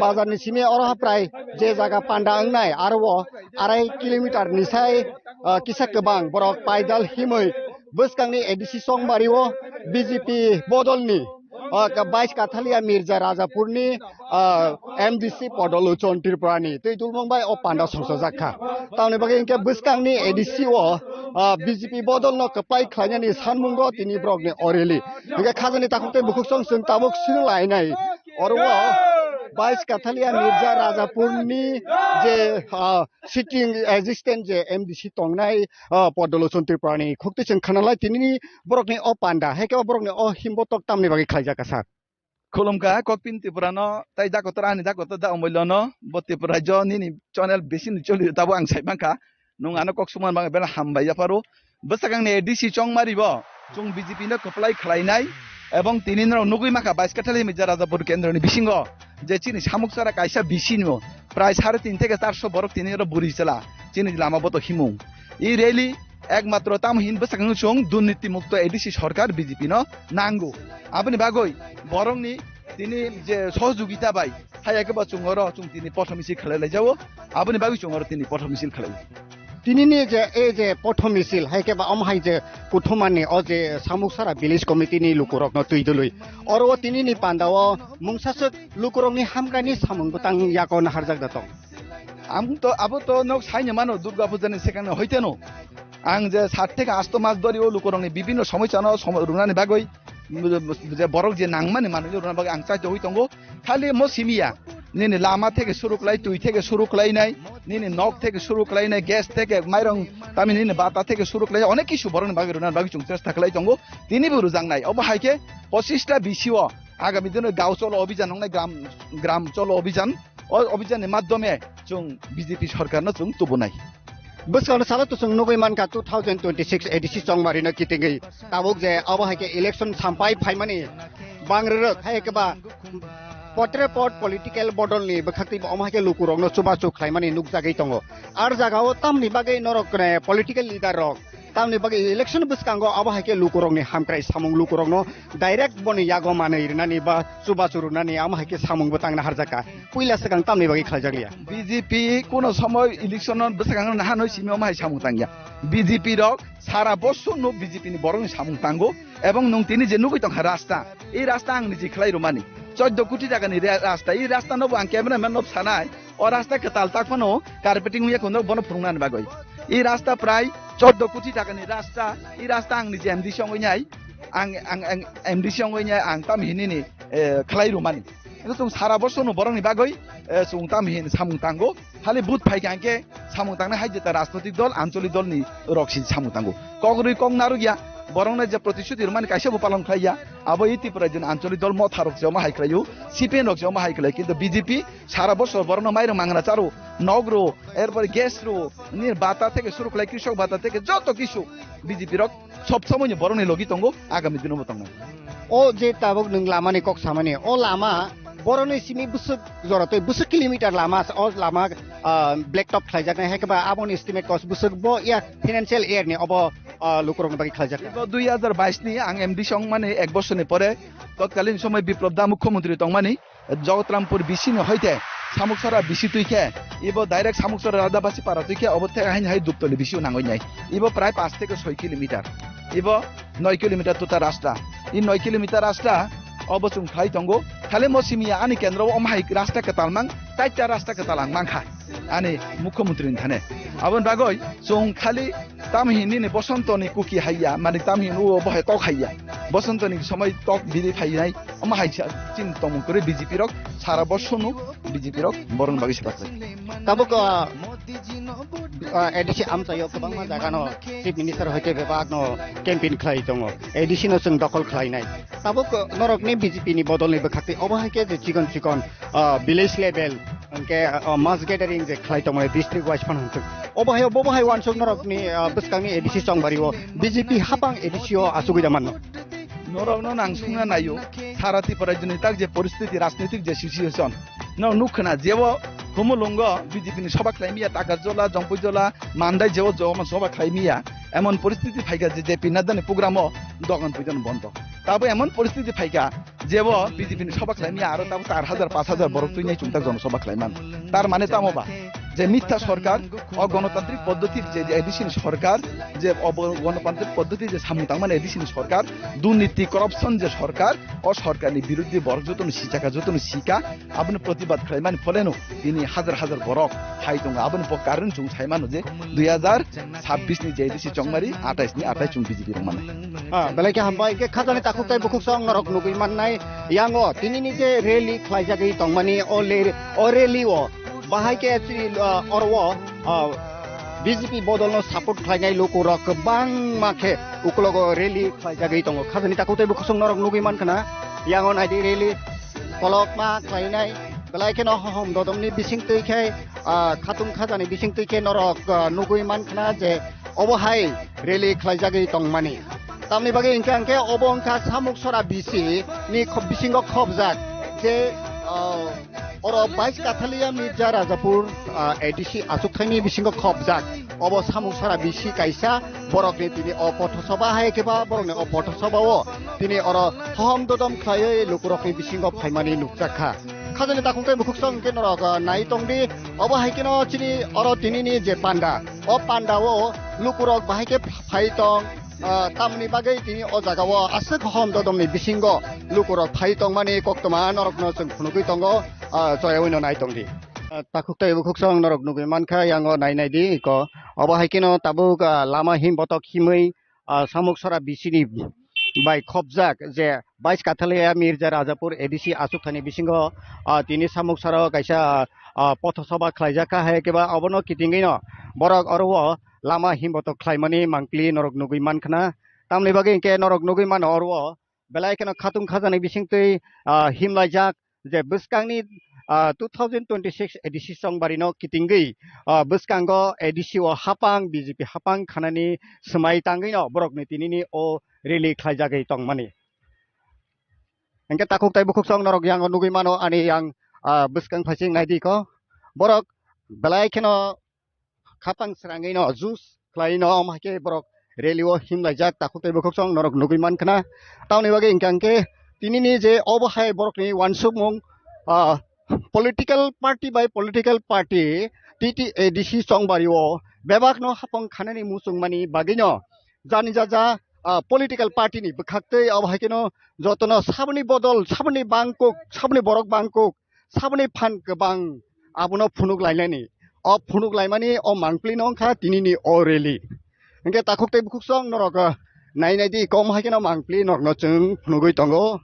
bazar ni simi oro prai je jaga panda wngnai aro o arai kilometer ni sai, ah, kisa kwbang borok paidal himwi bwskang ni A D C Chongmari o B J P bodol ni, ah, ka-, bais Kathalia Mirza Rajapur ni, ah, M D C Podolochon Tripura ni twi dulmung bai o panda songchajak kha. Tamoni bagwi hinkhe bwskang ni A D C o, ah, B J P bodol no kwplai khlainani sanmungo tini borok ni o rally. Hinkhe khajani takhuk tei bukhuk song chwng tabuk swrwng lainai. Oro o bais Kathalia Mirza Rajapur ni je, ah, sitting assistant je M D C tongnai, ah, Podolochon Tripura ni khukti chwng khanalai tinini borok ni o panda, hai khe o borok ni o himbotok tamni bagwi khlaijak kha sir? Khulumkha kokpin Tripura no, tai dakotor ani dakotor da Omolyo no, bo Tripura rajyo nini channel bisi ni choli tabo ang sai mankha. Nwng ano kok sumar bangwi belai hambai yapharo. Bwsakangni A D C Chongmari bo chwng B J P no kwplai khlainai, ebong tini norok nugwi mankha bais Kathalia Mirza Rajapur kendro ni bisingo je chini Samuksara kaisa bisino prai sare tin theke charso borok tini oro buri chwla chini lama boto himung. I rally ekmatro tamo hin bwsakang chwng durniti mukto A D C sarkar B J P no nango. Aboni bagwi borokni tini je sohojogita bai haiya khe bo chwng oro chwng tini pothor misil khlai lai jao. Aboni bagwi chwng oro tini pothor misil khlai. Tinini je, e je pothor misil, hai khe ba omo hai je kuthumani o je Samuksara village committee ni lukurokno twi dului. Oro o tinini panda o mungsaswk lukurokni hamkrai ni samung bwtang yago naharjak da tong. Ang to, abo to nok saini mano Durga Puja ni sekang no hoite no. Ang je sat theke asto mas dori o lukurokni bibinno somosya no somo-, runani bagwi je borok je nangmani manwi rwna bagwi ang chaito oi tongo. Khali mo simiya, nini lama theke suru khlai, twi theke suru khlainai, nini nok theke suru khlainai, gas theke mairong tami nini bata theke suru khlai, onek kisu borokni bagwi rwna bagwi chwng chesta khlai tongo. Tini bo rwjaknai. Obo hai khe pochista B C o agami dino gao cholo obhijan wngnai, gram, gram cholo obhijan. O obhijan ni madhyome chwng B J P sarkar no chwng tubunai. Bwskang salo to chwng nugwi mankha two thousand twenty-six A D C chongmari no kitingwi tabuk je abo hai khe election sampai phaimani bangrwrwk hai khe ba potre pot political bodol ni bwkhak twi omo hai khe lukurok no chubachu khlaimani nukjagwi tongo. Ar jaga o tamni bagwi norok, eh, political leader rok tamni bagwi election bwskango abo hai khe lukurok ni hamkrai samung lukurok no direct boni yago manwi rwnani ba chubachu rwnani amo hai khe samung bwtang naharjak kha. Puila swkang tamni bagwi khlaijak liya. B J P kuno somoy election no bwswkang naha noi simi omo hai samung tangya. B J P rok sara bosor no B J P ni borok ni samung tango ebong nwng tini je nugwi tongkha rasta, ei rasta ang niji khlai rwmani choddo koti taka ni re-, rasta, ei rasta no bo ang camera man no sanai, o rasta kwtal tak phano carpeting wngya kono bono phwrwng nani bagwi. Ei rasta prai choddo koti taka ni rasta, ei rasta ang niji M D C wngwi nai, ang, ang, ang M D C wngwi nai ang tam hinini, eh, khlai rwmani. Ino chwng sara bosor no borok ni bagwi, eh, chwng tam hin samung tango. Hali vote phai kha hwnkhe samung tangnai hai jeta rajnotik dol, ancholik dol ni rok si samung tango. Kok rwi kok narwk ya, borok no je protishuti rwmani kaisa bo palon khlai ya. Abo i Tripura jin ancholik dol motha rok se omo hai khlai o, C P M rok se omo hai khlai, kintu B J P sara bosor borok no mairung mangna charo, nok ro, erpore gas ro, nini bata theke suru khlai, krishok bata theke joto kisu B J P rok sob somoi ni borok ni logi tongo, agami dino bo tongnai. O je tabuk nwng lama ni kok samani, o lama boroni simi bwswk jora twi bwswk kilometer lama, o lama, ah, black top khlaijaknai, hai khe ba aboni estimate cost bwswk bo ya financial year ni obo, ah, lukurokni bagwi khlaijaknai. Bo dui hazar bais ni ang M D C wngmani ek bosor ni pore totkalin somoi Biplop da mukhyamantri tongmani, Jagatarampur B C ni hoite Samuksara B C twi khe, ibo direct Samuksara Radhabasi para twi khe, obo thek haini hai Duptoli B C o nangwi nai. Ibo prai panch theke soi kilometer. Ibo noi kilometer tuta rasta. I noi kilometer rasta obo chwng khlai tongo. Khali mo simi ani kendro o omo hai rasta kwtal mang, chaita rasta kwtal ang mankha. Ani mukhyamantri ni thane. Aboni bagwi chwng khali Tamhinini Bosonto ni kuki haiya, mani tamhin o bohai tok haiya. Bosonto ni somoi tok biri phainai, omo hai sa chin tongmung kwrwi B J P rok sara bosonu B J P rok borok ni bagwi sepak lai. Tabuk, ah, ah, A D C amchaio kwbangma jaga no Chief Minister hoite bebak no campaign khlai tongo. A D C no chwng dokhol khlainai. Tabuk, ah, norok ni B J P ni bodol ni bwkhak twi obo hai khe je chikon chikon, ah, village level, hwnkhe, ah, mass gathering je khlai tongmani district wise phano hwnkhe. Obo hai, obo hai uansuk norokni, ah, bwskangni A D C chongbario B J P hapang A D C o achugwi da mano. Norokno nang sungna naio, sara Tripura rajyoni tak je poristiti, rajnitik je situation, no nukkhna jebo Khumulwngo B J P ni soba khlaimiya, Takarjola, Jompaijola, Mandai jebo joma soba khlaimiya, emon poristiti phaikha je J P Nadda ni program o dogan puidan bondo. Tabo emon poristiti phaikha, jebo B J P ni soba khlaimya aro tabo char hajar panch hajar borok twi nai chwngtak jonosoba khlaiman. Tar mane tamo ba? Je mitha sorkar, o gonotantrik poddhoti je, je A D C ni sorkar, je obo gonotantrik poddhoti je samung tangmani A D C ni sorkar, durniti corruption je sorkar, o sorkarni biruddhe borok jotono sichaka, jotono sika, aboni protibad khlaimani pholeno tini hajar hajar borok hai tongo. Aboni bo karon chwng saimano je dui hajar chabbish ni je A D C chongmari, atais ni atais chwng B J P rok mano. Ah, belai khe hambai. Hwnkhe khajani takhuk tei bukhuk song norok nugwi mannai yango tinini je rally khlaijagwi tongmani o le-, o rally o bahai khe chini, ah, oro o, ah, B J P bodol no support khlainai lukurok kwbangma khe uklogo rally khlaijagwi tongo. Khajani takhuk tei bukhuk song norok nugwi mankhna yango naidi rally kolokma khlainai belai kheno hohom dodomni bising twi khe, ah, khatung khajani bising twi khe norok, ah, nugwi mankhna je obo hai rally khlaijagwi tongmani. Tamni bagwi hwnkhe, hwnkhe obo wngkha Samuksora B C ni khop-, bisingo khopjak je, Oh, oro bais Kathalia Mirza Rajapur, ah, A D C achukthani bisingo khopjak. Obo samung sara bisi kaisa borokni tini o pothosoba hai khe ba borokni o pothosoba o tini oro hohom dodom khlaiwi lukurokni bisingo phaimani nukjak kha. Khajani takhuk tei bukhuk song hwnkhe norok, ah, nai tongdi. Obo hai kheno chini oro tinini je panda, o panda o lukurok bahai khe phai tong. Ah, tamni bagwi tini o jaga o aswk hom dodomni bisingo lukurok phai tongmani koktwma norokno chwng phunugwi tongo, ah, choyaui no nai tongdi. Ah, takhuk tei bukhuk song norok nugwi mankha, yango nai nai di iko. Obo hai kheno tabuk, ah, lama him botok himwi, ah, samuk sora bisini bai khopjak je bais Kathalia Mirza Rajapur A D C achukthani bisingo, ah, tini samuk sara o kaisa, ah, pothosoba khlaijak kha, hai khe ba obono kitingwi no borok oro o lama himbotok khlaimani mangpili norok nugwi mankha na. Tamni bagwi hinkhe norok nugwi mano oro o belai kheno khatung khajani bisingtwi, ah, himlaijak je bwskangni, ah, two thousand twenty-six A D C chongbarino kitingwi, ah, bwskango A D C o hapang B J P hapang khanani swmai tangwino borokni tinini o rally khlaijagwi tongmani. Hinkhe takhuk tei bukhuk song norok yango nugwi mano ani yang, ah, bwskang phaising naidi ko. Borok belai kheno khapang srangwi no juice khlai no, omo hai khe borok rally o himlaijak takhuk tei bukhuk song norok nugwi mankha na. Tamoni bagwi hinkhe, hinkhe tinini je obo hai borokni uansukmung, ah, political party by political party T T A D C chongbari o bebak no hapang khanani muchung mani bagwi no jani jaja, ah, political party ni bwkhak tei obo hai kheno jotono saboni bodol, saboni bangkuk, saboni borok bangkuk, saboni phan kwbang abono phunuk lainani. O phunuk laimani o mangpili no wngkha tinini o rally. Hinkhe takhuk tei bukhuk song norok, ah, nai nai di, kom hai kheno mangpili norokno chwng phunugwi tongo.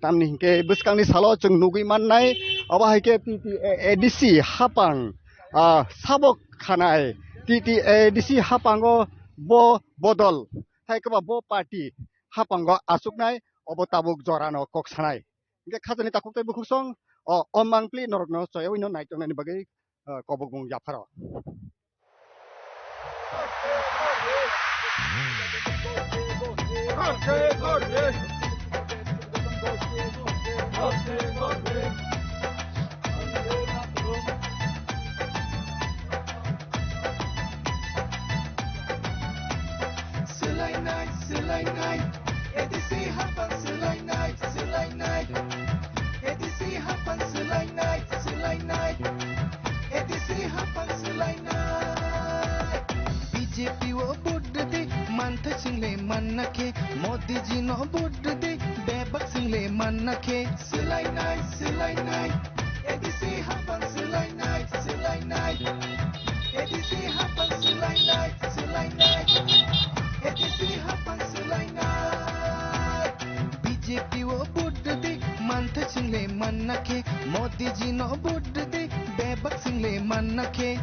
Tamni hinkhe bwskangni salo chwng nugwi mannai, obo hai khe T T A D C hapang, ah, sabok khanai T T A D C hapango bo bodol, hai khe ba bo party hapango achuknai, obo tabuk jorano kok sanai. Hinkhe khajani takhuk tei bukhuk song, o, o mangpili norokno choyaui no naitongnani bagwi, ah, kobokbung yapharo. Swlainai, swlainai, A D C hapang swlainai, swlainai. A D C hapang swlainai, swlainai. A D C hapang swlainai. B J P o vote rwdi, manthai swngle manna khe. Modi ji no vote rwdi, bebak swngle manna khe. Swlainai, swlainai. A D C hapang swlainai, swlainai. A D C hapang swlainai, swlainai. A D C hapang swlainai. B J P o vote rwdi, manthai swngle manna khe. Modi ji no vote rwdi, bebak swngle manna khe.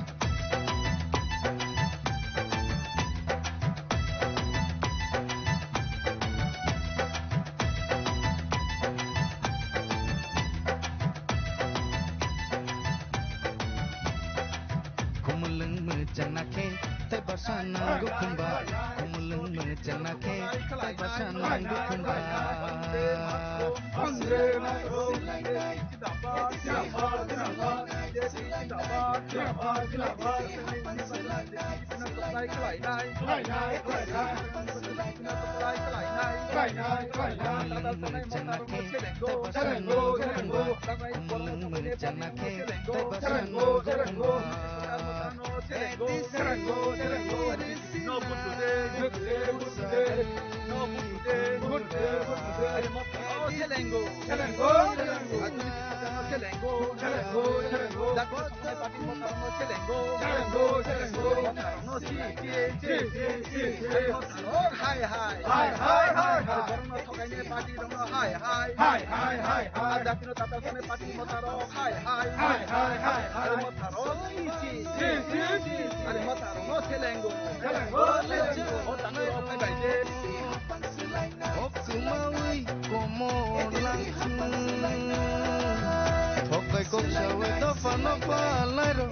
Khumulwng mwchangna khe tei bwsa nango khumba. Khumulwng mwchangna khe tei bwsa nango khumba. Selengo, selengo, selengo. Selengo, selengo, selengo. Selengo, selengo. Motarokno si, si, si, si, si. Motarok hai, hai. Hai, hai, hai, hai. Borokno thokaini party rokno hai, hai. Hai, hai, hai, hai. Jatino tatalsani party motarok hai, hai. Hai, hai, hai, hai. Motarok si, si, si, si, si. Motarokno selengo. Selengo, selengo. Motarok hai bai de. Hok sumawi komo langthung. Thokai kok sawi dophano palai ro.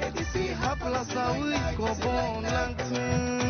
Hapla sawi kobo langthung.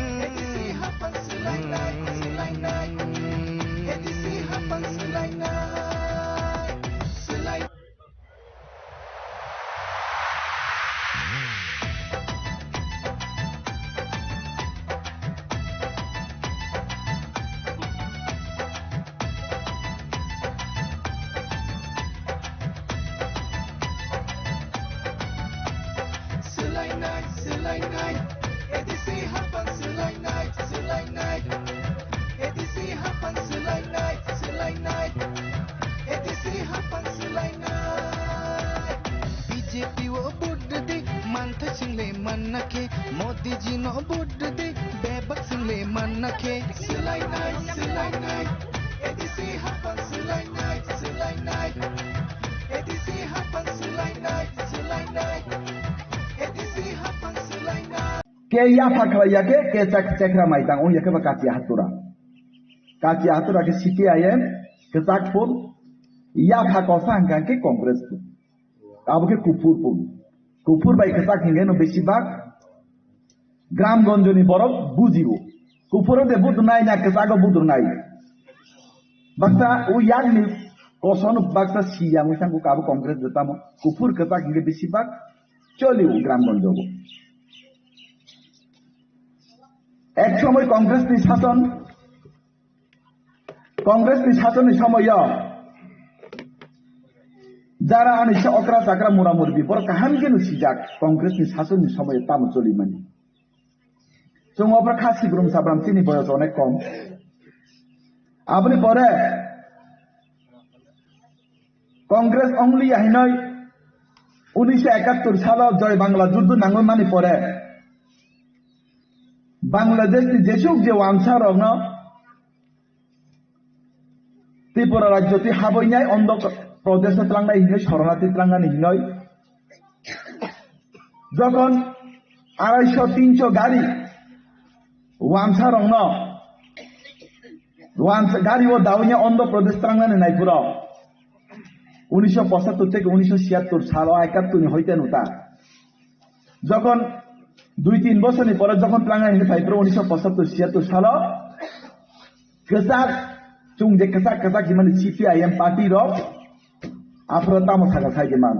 Khe Modi ji no vote de, bebak swng le manna khe. Swlainai, swlainai, A D C haphang swlainai, swlainai, A D C haphang swlainai, swlainai, A D C haphang swlainai. Ke yapha khlai ya khe, ke chak chekra maitang ong ya khe ba kachi hatura. Kachi hatura khe C P I M, ke chak phul, yapha kosa hwnkha khe Congress phul. Abo khe kuphur phul. Kuphur bai kwchak hinkhe no besi bak gram gonjoni borok bujio. Kuphuro de budunai na kwchago budunai. Baksa o yakni kosono baksa siyang wngkha kabo Congress de tamo. Kuphur kwchak hinkhe besi bak cholio gram gonjogo. Ek somoi Congress ni sason Congress ni sasonni somoyo jara ani se okra chakra mura murbi borok kaham khe no sijak Congress ni sasonni somoyo tamo cholimani. Chwng opra kha sibrum sabram chini boyos onek kom. Aboni pore Congress only ya hinoi unisho ekattor salo Joy Bangla juddu nangwi mani pore Bangladesh ni jesuk je wansa rokno Tripura rajyo twi haboinai Andhra Pradesh o tlangnai hinoi, Soronati tlangnani hinoi. Jokhon arai sho tin sho gari wansa rokno, wansa gari o daoinai Andhra Pradesh tlangnani naiphuru unisho pochattor theke unisho siyattor salo ekattor ni hoite nuta. Jokhon dui tin bosorni pore jokhon tlangnai hinoi phaiphuru unisho pochattor siyattor salo kwchak, chwng je kwchak kwchak himani C P I M party rok aphuru tamo saka sai de man.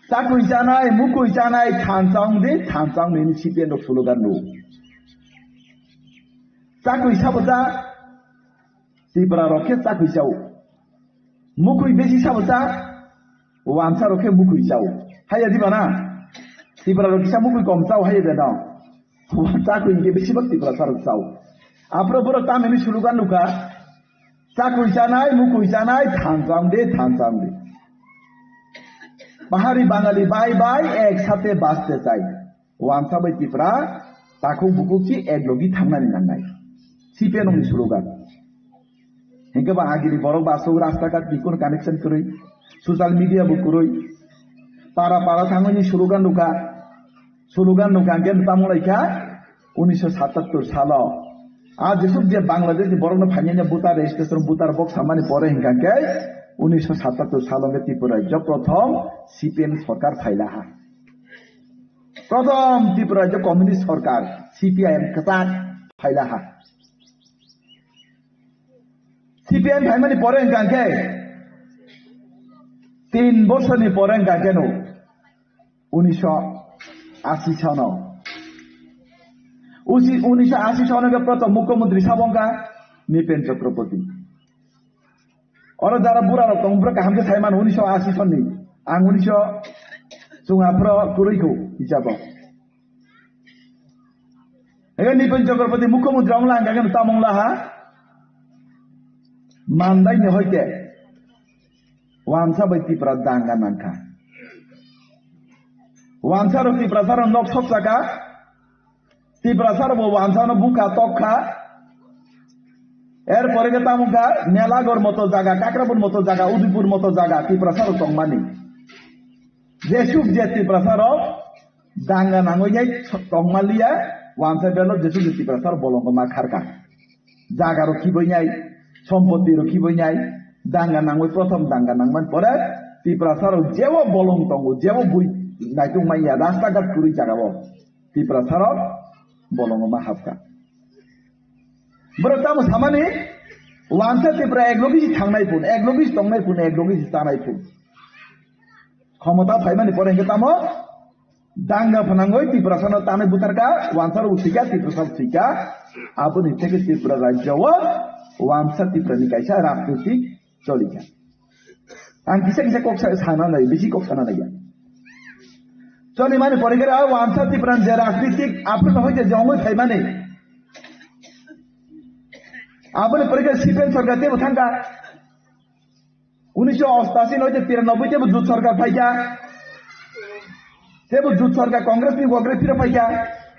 Chakwi chanai, mukwi chanai, thansa wng di, thansa wng di hinwi C P M rok slogan rwo. Chakwi sabo cha, Tripura rok khe chakwi chao. Mukwi besi sabo cha, wansa rok khe mukwi chao. Haiya diba na? Tripura rok kisa mukwi kom chao haiya de no. Chakwi hinkhe besi bak Tripura sa rok chao. Aphuru borok tamini slogan nukha. Chakwi chanai, mukwi chanai, thansa wng di, thansa wng di. Pahari Bangali bye bye, ek sathe baste chai. Wansa bai Tripura, takhuk bukhuk si ek logi thangnani nangnai. C P M ni slogan. Hinkhe ba agini borok ba aswk rasta ghat ni kono connection kwrwi, social media bo kwrwi. Para para thangwi ni slogan nukha. Slogan nukha hinkhe tamo laikha unisho satattor salo. A jesuk je Bangladesh ni borokno phainani voter registration, voter box samani pore hinkha khe unisho satattor salo hinkhe Tripura rajyo prothom C P M sorkar phailaha. Prothom Tripura rajyo communist sorkar C P I M kwchak phailaha. C P I M phaimani pore hinkha khe tin bosorni pore hinkha khe no unisho asi sono. Usi-, unisho asi sono khe prothom mukhyamantri sabo wngkha Nipen Chakraborty. Oro jara bura rok tong, bura kaham khe sai mano, unisho asi sonni. Ang unisho chwng aphro kwrwi kho hisabo. Ega Nipen Chakraborty mukhyamantri wng lang kha khe tamo wng laha. Mandai ni hoite. Wansa bai Tripura danga nangkha. Wansa rok Tiprasa rok nok sok saka. Tiprasa rok bo wansa no bukha tok kha. Er pore khe tamo kha Melagor moto jaga, Kakrabun moto jaga, Udaipur moto jaga Tiprasa rok tongmani. Jesuk je Tiprasa rok danga nangwi nai tongmaliya, wansa belo jesuk je Tiprasa rok bolongo ma kharkha. Jaga rok khibainai, sompoti rok khibainai, danga nangwi prothom danga nangmani pore Tiprasa rok jebo bolong tongo, jebo bui naitung manya, rasta ghat kwrwi jaga o Tiprasa rok bolongo ma hapkha. Borok tamo samani, wansa Tripura ek logi si thangnai phun, ek logi si tongnai phun, ek logi si chanai phun. Khomota phaimani pore hinkhe tamo danga phnangwi Tiprasano tanwi butharkha, wansarok thwikha, Tiprasarok thwikha. Aboni theke Tripura rajyo o wansa Tripurani kaisa rajnitik cholikha. Ang kisa kisa kok sa-, sana nai, bisi kok sana nai ya. Cholimani pore khe wansa Tripurani je rajnitik aphuru no hoite je ongwi phaimani. Aboni pore khe C P M sorkar teibo thangkha. Unisho ostashi noite tiranoboi teibo jut sorkar phaikha. Tebo jut sorkar Congress ni bogre phiro phaikha.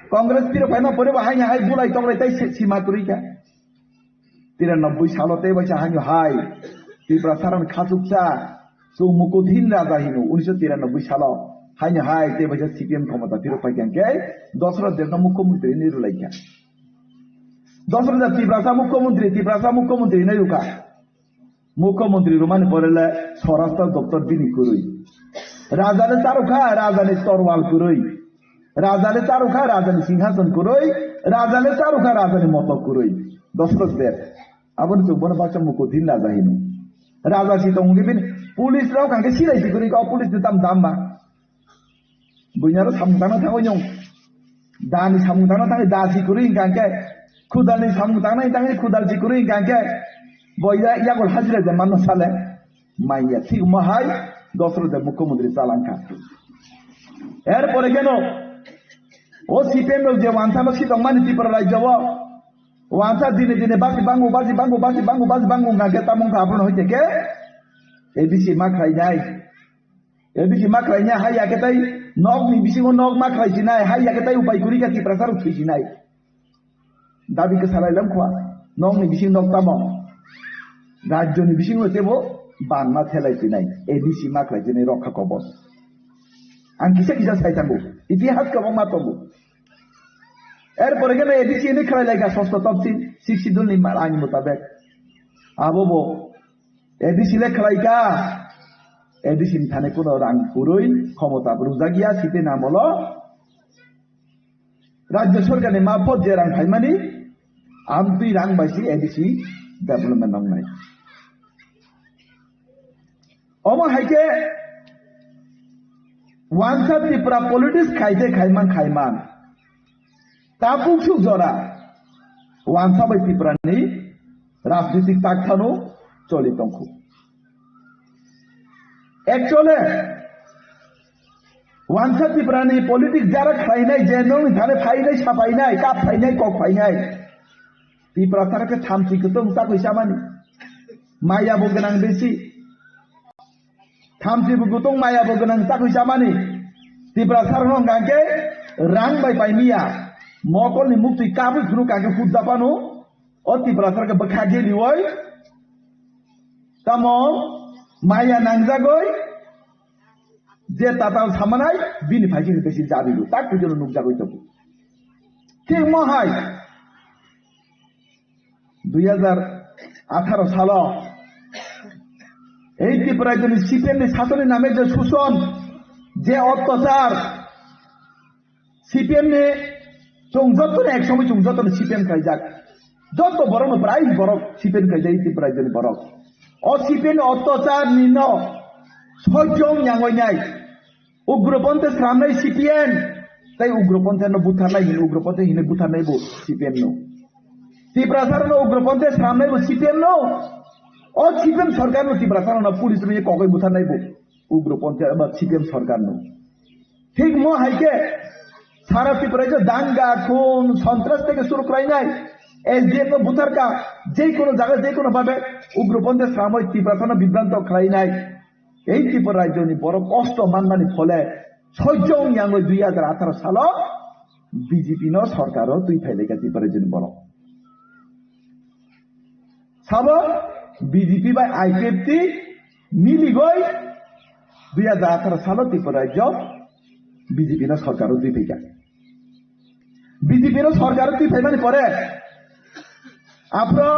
Congress phiro phaima pore bo haino hai bulai toklai tai si-, sima kwrwi kha. Tiranoboi salo tei baisa haino hai Tiprasa rokni khachuksa chwng Mukudhin Raja hino unisho tiranoboi salo haino hai tei baisa C P M khomota phiro phaikha hwnkhe Dosrot Debno mukhyamantri hinwi rwlaikha. Dosrot Deb Tiprasa mukhyamantri, Tiprasa mukhyamantri hinwi rwkha. Mukhyamantri rwmani pore le Swarashtra doptor bini kwrwi. Raja le charwkha, rajani torwal kwrwi. Raja le charwkha, rajani singhason kwrwi. Raja le charwkha, rajani motok kwrwi. Dosrot Deb. Aboni chwng bono baksa Mukudhin Raja hino. Raja si tongwi bini police rok hwnkhe silai si kwrwi kha, o police ni tam dam ba. Buinaro samung tangna thangwi nyong. Dani samung tangna thangwi da si kwrwi hwnkha hwnkhe. Khudalni samung tangna thangwi khudal si kwrwi hwnkha hwnkhe. Bo ya-, yagol hajira de manno sale. Manya thik mo hai Dosrot Deb mukhyamantri chalangkha. Erpore keno o C P M rok je wansano sitongmani Tripura rajyo o. Wansa dine dine basi bangu, basi bangu, basi bangu, basi bangu hwnkha hwnkhe tamo wngkha abono hoite khe A D C ma khlainai. A D C ma khlainai, hai ya khe tai nokni bisingo nok ma khlai sinai, hai ya khe tai upai kwrwi kha Tiprasa rok thwi sinai. Dabi kwsa lai lam khwa, nokni bising nok tamo. Rajyoni bisingo tebo bangma thelai sinai, A D C ma khlai sinai rokha kobos. Ang kisa kisa sai thango, itihas kwbangma tongo. Erpore khe A D C ni khlai lai kha sosto topsi, Sixth Schedule ni ma-, ain mutabek. Abo bo A D C le khlai kha, A D C ni thani kuno rang kwrwi khomota rwjak ya, site namolo rajya sorkar ni mapot je rang phaimani, amtwi rang bai si A D C development wngnai. Omo hai khe wansa Tripura politics khai khe khaiman khaiman. Tabuk suk jora wansa bai Tripura ni rajnitik tak thano choli tongkhu. Actually, wansa Tripura ni politics jara khlainai je nongni thani phainai, saphainai, kap phainai, kok phainai. Tripura sara khe thamchi kwtwng chakwi chamani. Maya bo gwnang besi. Thamchi bo kwtwng maya bo gwnang chakwi chamani. Tripura sara no hwnkha khe rang bai pai miya. Mokolni muktwi kabwi phuru kha khe hut japano. O Tripura sara khe bwkha geliwi. Tamo maya nangjagwi. Je tatal samanai bini phaikhe besi jabigo tak pujono nukjagwi tongo. Thik mo hai dui hajar atharo salo ei Tripura rajyoni C P M ni sasoni name je suson, je ottachar, C P M ni chwng joto ni ek somoi chwng joto ni C P M khlaijak. Joto borok no prai borok C P M khlaijak Tripura rajyoni borok. O C P M ni ottachar ni no sojong yangoi nai. Ugroponte sramnai C P M. Tai ugroponte no butharnai hin ugroponte hin butharnai bo C P M no. Tiprasa no ugroponte sramnai bo C P M no. O C P M sarkar no Tiprasa no police rwi kokoi butharnai bo ugroponte ba C P M sarkar no. Thik mo hai khe sara Tripura rajyo danga, khun, sontras theke suru khlainai, S D F no butharka, je kono jaga, je kono bhabe ugroponte sramoi Tiprasa no bibranto khlainai. Ei Tripura rajyoni borok kosto manmani phole sojong yangoi dui hajar atharo salo B J P no sorkaro twi phailaika Tripura rajyoni borok. Sabo B J P bai I P F T miligoi dui hajar atharo salo Tripura rajyo B J P no sorkaro twi phaika. B J P no sorkaro twi phaimani pore aphro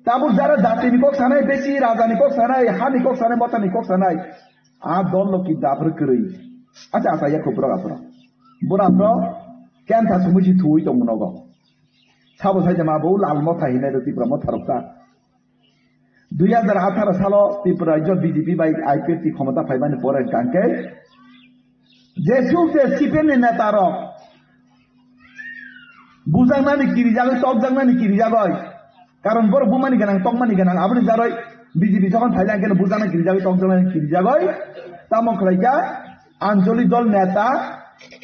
tabuk jara jatini kok sanai, besi rajani kok sanai, hani kok sanai, motani kok sanai. A dol no kinta aphro kwrwi. Acha, acha, ya khubro aphro. Bura aphro kentha sumui si thuwi tong nogo. Sabo sai jama bo lal motha hinai do Tipra motha rok ta. Dui hajar atharo salo Tripura rajyo B J P bai I P F T khomota phaimani pore hwnkha khe jesuk je C P M ni neta rok bujaknani kirijagoi, tokjaknani kirijagoi. Karon borok bumani gwnang, tokmani gwnang, aboni jaroi B J P jokhon phaile ang khe bujaknani kirijagoi, tokjaknani kirijagoi. Tamo khlaikha Anchalik dol neta,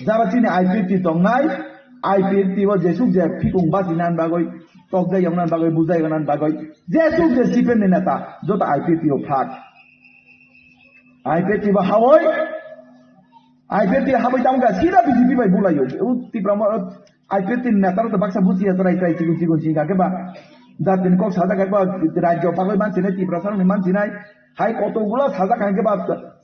jara chini I P F T tongnai, I P F T o jesuk je phikung bachina bagwi, tokjak yongna bagwi, bujai yongna bagwi, jesuk je C P M ni neta, joto I P F T o phak. I P F T bo hawoi, I P F T habwi tamo kha, sida B J P bai bulaio. U Tipra mo-, I P F T ni neta rok to baksa bujiya chwrai chwrai chikon chikon sing kha khe ba. Jatini kok sajak khe ba, rajyo bagwi mansinai Tiprasa rokni mansinai. Hai kotokgulo sajak kha khe ba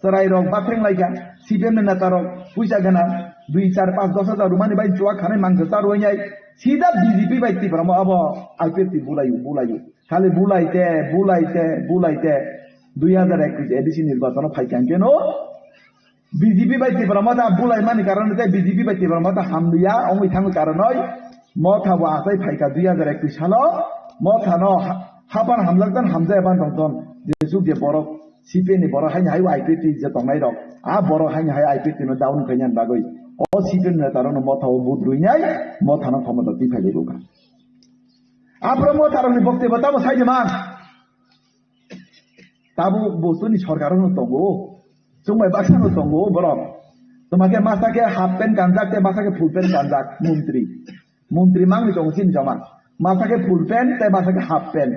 chwrai rok bathreng lai kha. C P M ni neta rok puisa gana dui, char, panch, dos hajar rumani bai chuak khanai mangsa cha rwinai. Sida B J P bai Tipra mo abo I P F T bulaio, bulaio. Khali bulaite, bulaite, bulaite. Dui hajar ekwis A D C nirbachono phai kha khe no. B J P bai Tipra Motha bulaimani karon tei B J P bai Tipra Motha hamliya wngwi thangwi karonoi Motha bo achai phaikha dui hajar ekwis salo. Mothano ha-, hapan hamjakjan hamjaya ban tongton. Jesuk je borok C P M ni borok haino hai I P F T je tongnai rok, a borok haino hai I P F T no down khainani bagwi o C P M ni neta rokno Motha o budrwinai Mothano khomota twi phailaikha. Aphuru Motha rokni bokti bo tamo sai de man. Tabuk bo chini sorkar no tongo, chwng bai baksa no tongo borok. Toma khe masa khe half pant kanjak tei masa khe full pant kanjak montri. Montri mangni tongo chini joma. Masa khe full pant tei masa khe half pant.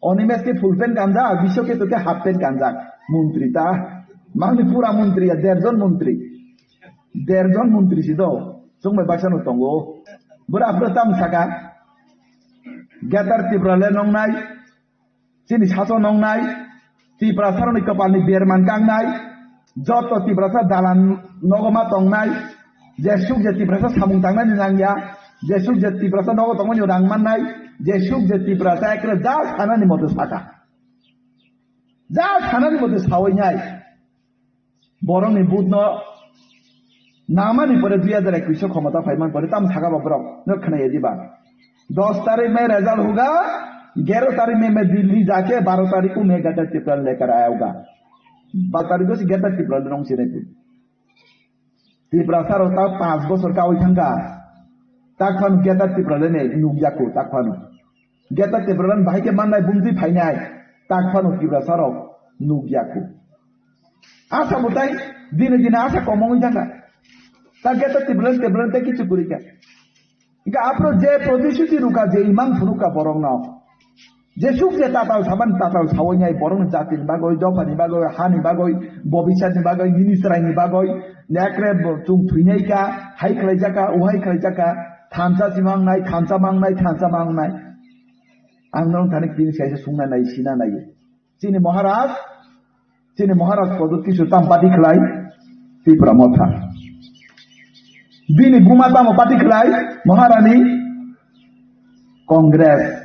Animesh khe full pant kanjak, Biswa khe to khe half pant kanjak. Montri ta. Mangni pura montri ya, derjon montri. Derjon montri si do. Chwng bai baksa no tongo. Bwrwi aphuru tam saka. Greater Tripura le nongnai. Chini saso nongnai, Tiprasarokni kwpalni berman kangnai, joto Tiprasa dalan nogo ma tongnai, jesuk je Tiprasa samung tangnani nangya, jesuk je Tiprasa nogo tongmani rang mannai, jesuk je Tiprasa ekre ja sanani mote saka. Ja sanani mote sawi nai. Borokni budno namani pore dui hajar ekwis o khomota phaiman pore tamo saka ba borok no khwnaya diba? Dos tarik me result hoga, gero tarik me, me Delhi jake baro tarik ko me Greater Tripura lekar ayauga. Baro tarik ko si Greater Tripura le nong sinai pun. Tiprasa rok ta panch bosor kawi thangka. Tak phano Greater Tripura le ne nukya ko tak phano. Greater Tripura le bahai ke mannai bumtwi phainai. Tak phano Tiprasa rok nukya ko. Asa mutai dine dine asa komongwi thangka. Ta Greater Tripura le Tripura le te kichu kurika. Hingke aphuru je protisuti ruka je imang phunuka borokno. Jesuk je tatal saban tatal sawi nai borokni jatini bagwi, dophani bagwi, hani bagwi, bobisatni bagwi, nini chwraini bagwi, nekre bo chwng thwinai ka, hai khlaijak ka, uhai khlaijak ka, thansa si mangnai, thansa mangnai, thansa mangnai. Ang norok thani tini kaisa sungna nai, sina nai. Chini Maharaj, chini Maharaj Pradyut Kishore tam party khlai, Tipra Motha. Bini buma tamo party khlai, Maharani Congress.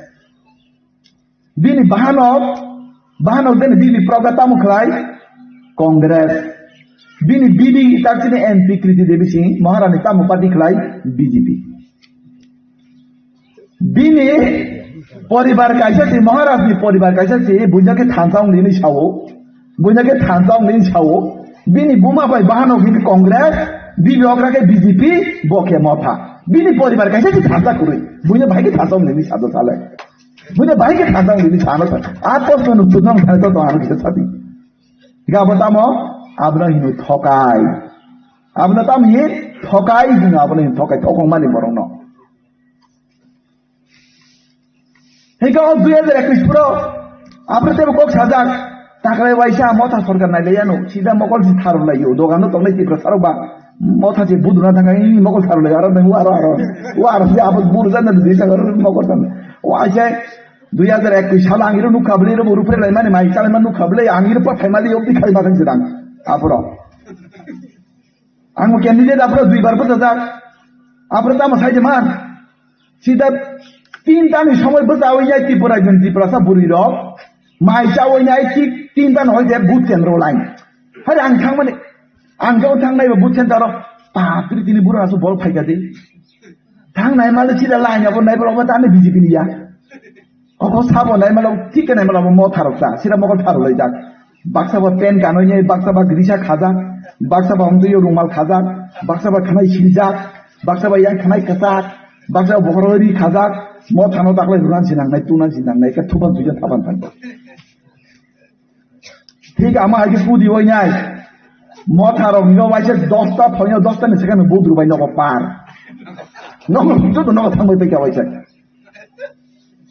Bini bahanok, bahanok bini bibi proga tamo khlai, Congress. Bini bibi tak chini M P Kriti Devi Singh, Maharani tamo party khlai, B J P. Bini poribar kaisa si, Maharaj ni poribar kaisa si, buino khe thansa wng nini sao, buino khe thansa wng nini sao, bini buma bai bahanok hini Congress, bibi okra khe B J P, bo khe Motha. Bini poribar kaisa si thansa kwrwi, buino bahai khe thansa wng nini sado sale. Buino bahai khe thansa wng nini sano sa. A post no nukthukno wng thani to to ano kisa sadi. Ga bo tamo, abno hino thokai. Abno tam hi thokai hino, abno hino thokai, thokong mani borokno. Hingke o dui hajar ekwis pro, apre tebo kok sajak, taklai waisa Motha sorkar nai laiya no, sida mokol si tharo laiyo, dogan no tongnai Tiprasa rok ba, Motha se buduna thangka, ih, mokol tharo laiyo, aro nang, aro, aro, o aro se abo buru jana dui sang, aro mokol thang. O aise, dui hajar ekwis salo ang iro nukha bwlai, iro buru phere lai mani, mai chalai mani nukha bwlai, ang iro pa thai mali, obdi khai ma thang se dang, apro. Ang bo candidate apro dui bar bwchajak. Apro tamo sai de man. Sida tinta ni somoi bwchawi nai Tripura jon Tiprasa bwrwi rok. Mai chawi nai tik tinta no hoide booth kendro line. Hari ang thang mani. Ang jabo thang nai booth center ro. Patri tini bura asu bol phai kadi. Thang nai male sida line abo nai bolo tani B J P ni ya. Oko sabo nai malo, thik nai malo, mo tharok ta, sira mokol tharok lai jak. Baksa ba pen kanoi nai, baksa ba grisa khajak, baksa ba hongtwi rumal khajak, baksa ba khanai siljak, baksa ba yang khanai kwchak, baksa ba bokhorok ri khajak, mo thano taklai runan sinang nai, tunan sinang nai, ka thuban tujan thaban thang. Thik ama hai khe pudi oi nai. Motha rok no waisa dosta phaino dosta ni second budru bai nogo par. Nogo joto nogo thangbai pai ka waisa.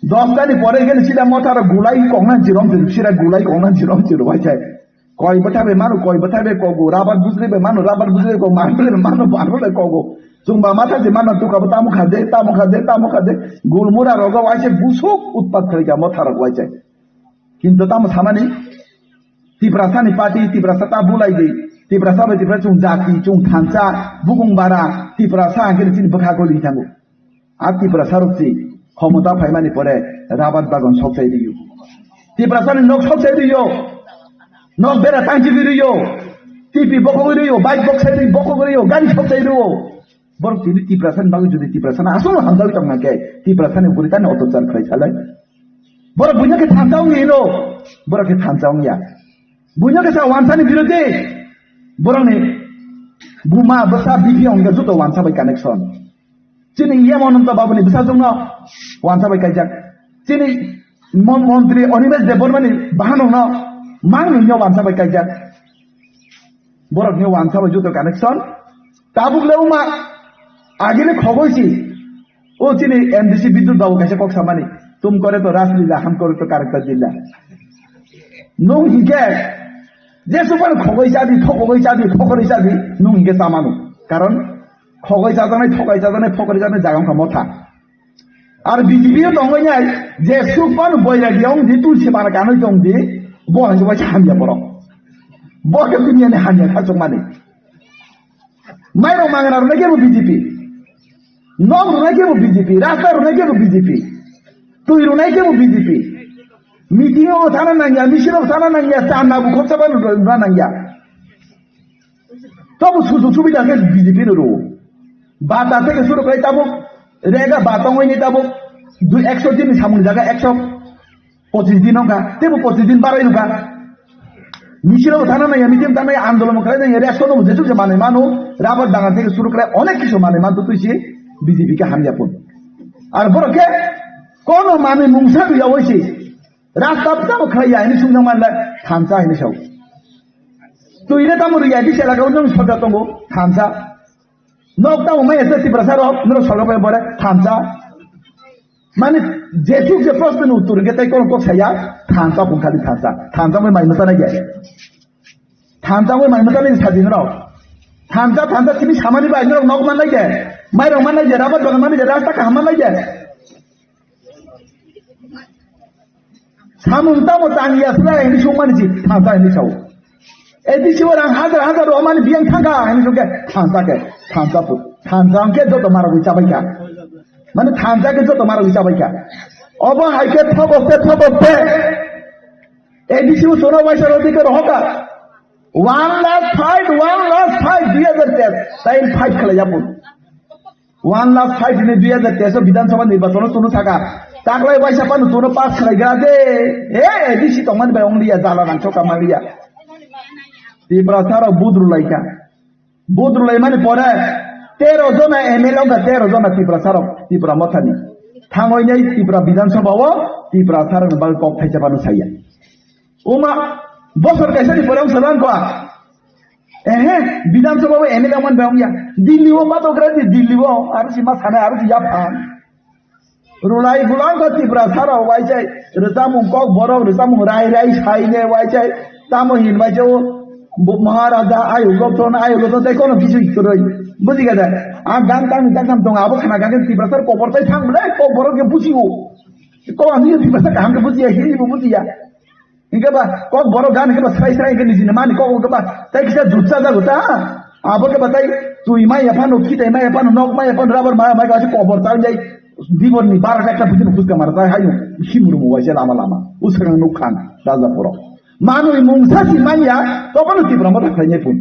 Dosta ni pore khe sida motha rok gulai kongna jirom jirom sida gulai kongna jirom jirom waisa. Koi bwthai bai mano, koi bwthai bai kogo, rabar bujri bai mano, rabar bujri bai kogo, marble bai mano, marble bai kogo. Chwngba matha je mano, tuka bo tamo kha de, tamo kha de, tamo kha de. Gulmura rogo waise busuk utpat khlai kha motha rok waise. Kintu tamo samani, Tiprasa ni party, Tiprasa ta bulai di, Tiprasa bai Tiprasa chwng jati, chwng thansa, bukung bara, Tiprasa hwnkhe chini bwkha goli thango. A Tiprasa rok si khomota phaimani pore rabar bagan sok chai rio. Tiprasa ni nok sok chai rio. Nok bera tangchi rio. T V bokogwi rio, bike bok sai rio, bokogwi rio, gari sok chai rio. Borok tini Tiprasa ni bagwi jodi Tiprasa no aswk hamjagwi tongna khe Tiprasa ni bwrwi tani otachar khlai salai. Borok buino khe thansa wngya hino. Borok khe thansa wngya. Buino khe sa wansa ni birodhi. Borok ni buma bwsa bibi wngya joto wansa bai connection. Chini E M Ananta Babu ni bwsajwk no wansa bai kaijak. Chini mon-, montri Animesh Debbarma ni bahanok no mang ni wansa bai kaijak. Borok ni wansa bai joto connection. Tabuk le uma agini khogoi si. O chini M D C Bidyut Babu kaisa kok samani. Tum kore to Ras Lila, ham kore to Karakta Lila. Nung hingke, jesu pan khogoi chabi, thokogoi chabi, thokoroi chabi, nung hingke chamanu. Karon, khogoi chajaknai, thokai chajaknai, thokoroi chajaknai jaga wngkha motha. Ar B J P o tongoi nai, jesu pan boiragi wng di, tulsi mana kanoi tong di, bo hingke bai hamya borok. Bo ke dunia ni hamya khachok mani. Mairok mangna rwnai kebo B J P. Nok rwnai kebo B J P. Rasta rwnai kebo B J P. Twi rwnai kebo B J P. Meeting o thana nangya, misil o thana nangya, chanda bukhok chaba rwna nangya. Tobo sujuk subida khe B J P no rwo. Bata theke suru khlai tabuk, rega ba tongwi ni tabuk, dui, ekso din ni samung jaga ekso. Pochis din wngkha, teibo pochis din barai wngkha. Misil bo thana nangya, meeting thana nangya, andolon bo khlai nangya, reaction bo jesuk je manwi mano, rabar dagan theke suru khlai onek kisu manwi manto twi se B J P khe hamya pun. Ar borok khe kono manwi mungsa rwya oi se, rasta bwsa bo khlai ya hini sumjak manle thansa hini sao. Twi le tamo rwya di sela kau nang soja tongo thansa. Nok tamo maya se Tiprasa rok, norok salo pai bore thansa. Mane, jesuk je proshno ni uttor hingke tei kono kok saya, thansa hwn khali thansa. Thansa bai mai mwsa nai je. Thansa bai mai mwsa nai sajin rok. Thansa, thansa simi samani bai norok nok man nai je. Mai rok man nai je, rabar bagan man nai je, rasta kaham man nai je. Samung tamo tangya sila hini sungmani si thansa hini sao. A D C o rang hajar hajar romani biyang thangkha hini sungke thansa ke thansa pu thansa hingke joto marok chabai kha. Mane thansa ke joto marok chabai kha. Obo hai ke thobok te thobok te. A D C o sora waisa rodi ke rohoka. One last fight, one last fight, dui hajar teis, time fight khalai yapun. One last fight ni dui hajar teis o Bidhan Sabha nirbachon o tunu saka. Taklai waisa panu tunu pass khalai gra de. He, A D C tongmani bai ongliya, jala rang choka maliya. Tiprasa rok budru laikha. Budru lai mani pore tero jona M L A wngkha, tero jona Tiprasa rok, Tipra mothani. Thangoi nei Tipra Bidhan Sabha o Tiprasa rok ni bagwi kok thaisa panu saya. Uma bosor kaisa ni pore wngsa lang kwa. Ehe, Bidhan Sabha o M L A man bang ya. Delhi o ma to gra di Delhi o, aro si ma sana, aro si ya phan. Rulai bulang ko Tiprasa rok waisai, rwchapmung kok borok, rwchapmung rai rai saine waisai, tamo hin waisai o, bo-, Maharaja, ayo gothon, ayo gothon, tai kono kisu ikuroi. Buji gada, a gan tang ni tang tong, abo khana gan Tiprasa kobor tai thang bole, kok borok ke buji o. Kok ani Tiprasa kaham ke buji ya, hini bo buji ya. Hingke ba kok borok gan hingke ba srai srai hingke nijini mani kok hingke ba tai kisa jutsa jago ta. Abo ke ba tai twi mai ya phano, khitai mai ya phano, nok mai ya phano, rabar mai ya phano, asi kobor tal jai. Dibor ni bar ka kisa bujin khuska mar tai hayu. Simru mo waise lama lama. Usang nuk khan raja borok. Manwi mungsa si mai ya, to bono Tipra mo ta khainai pun.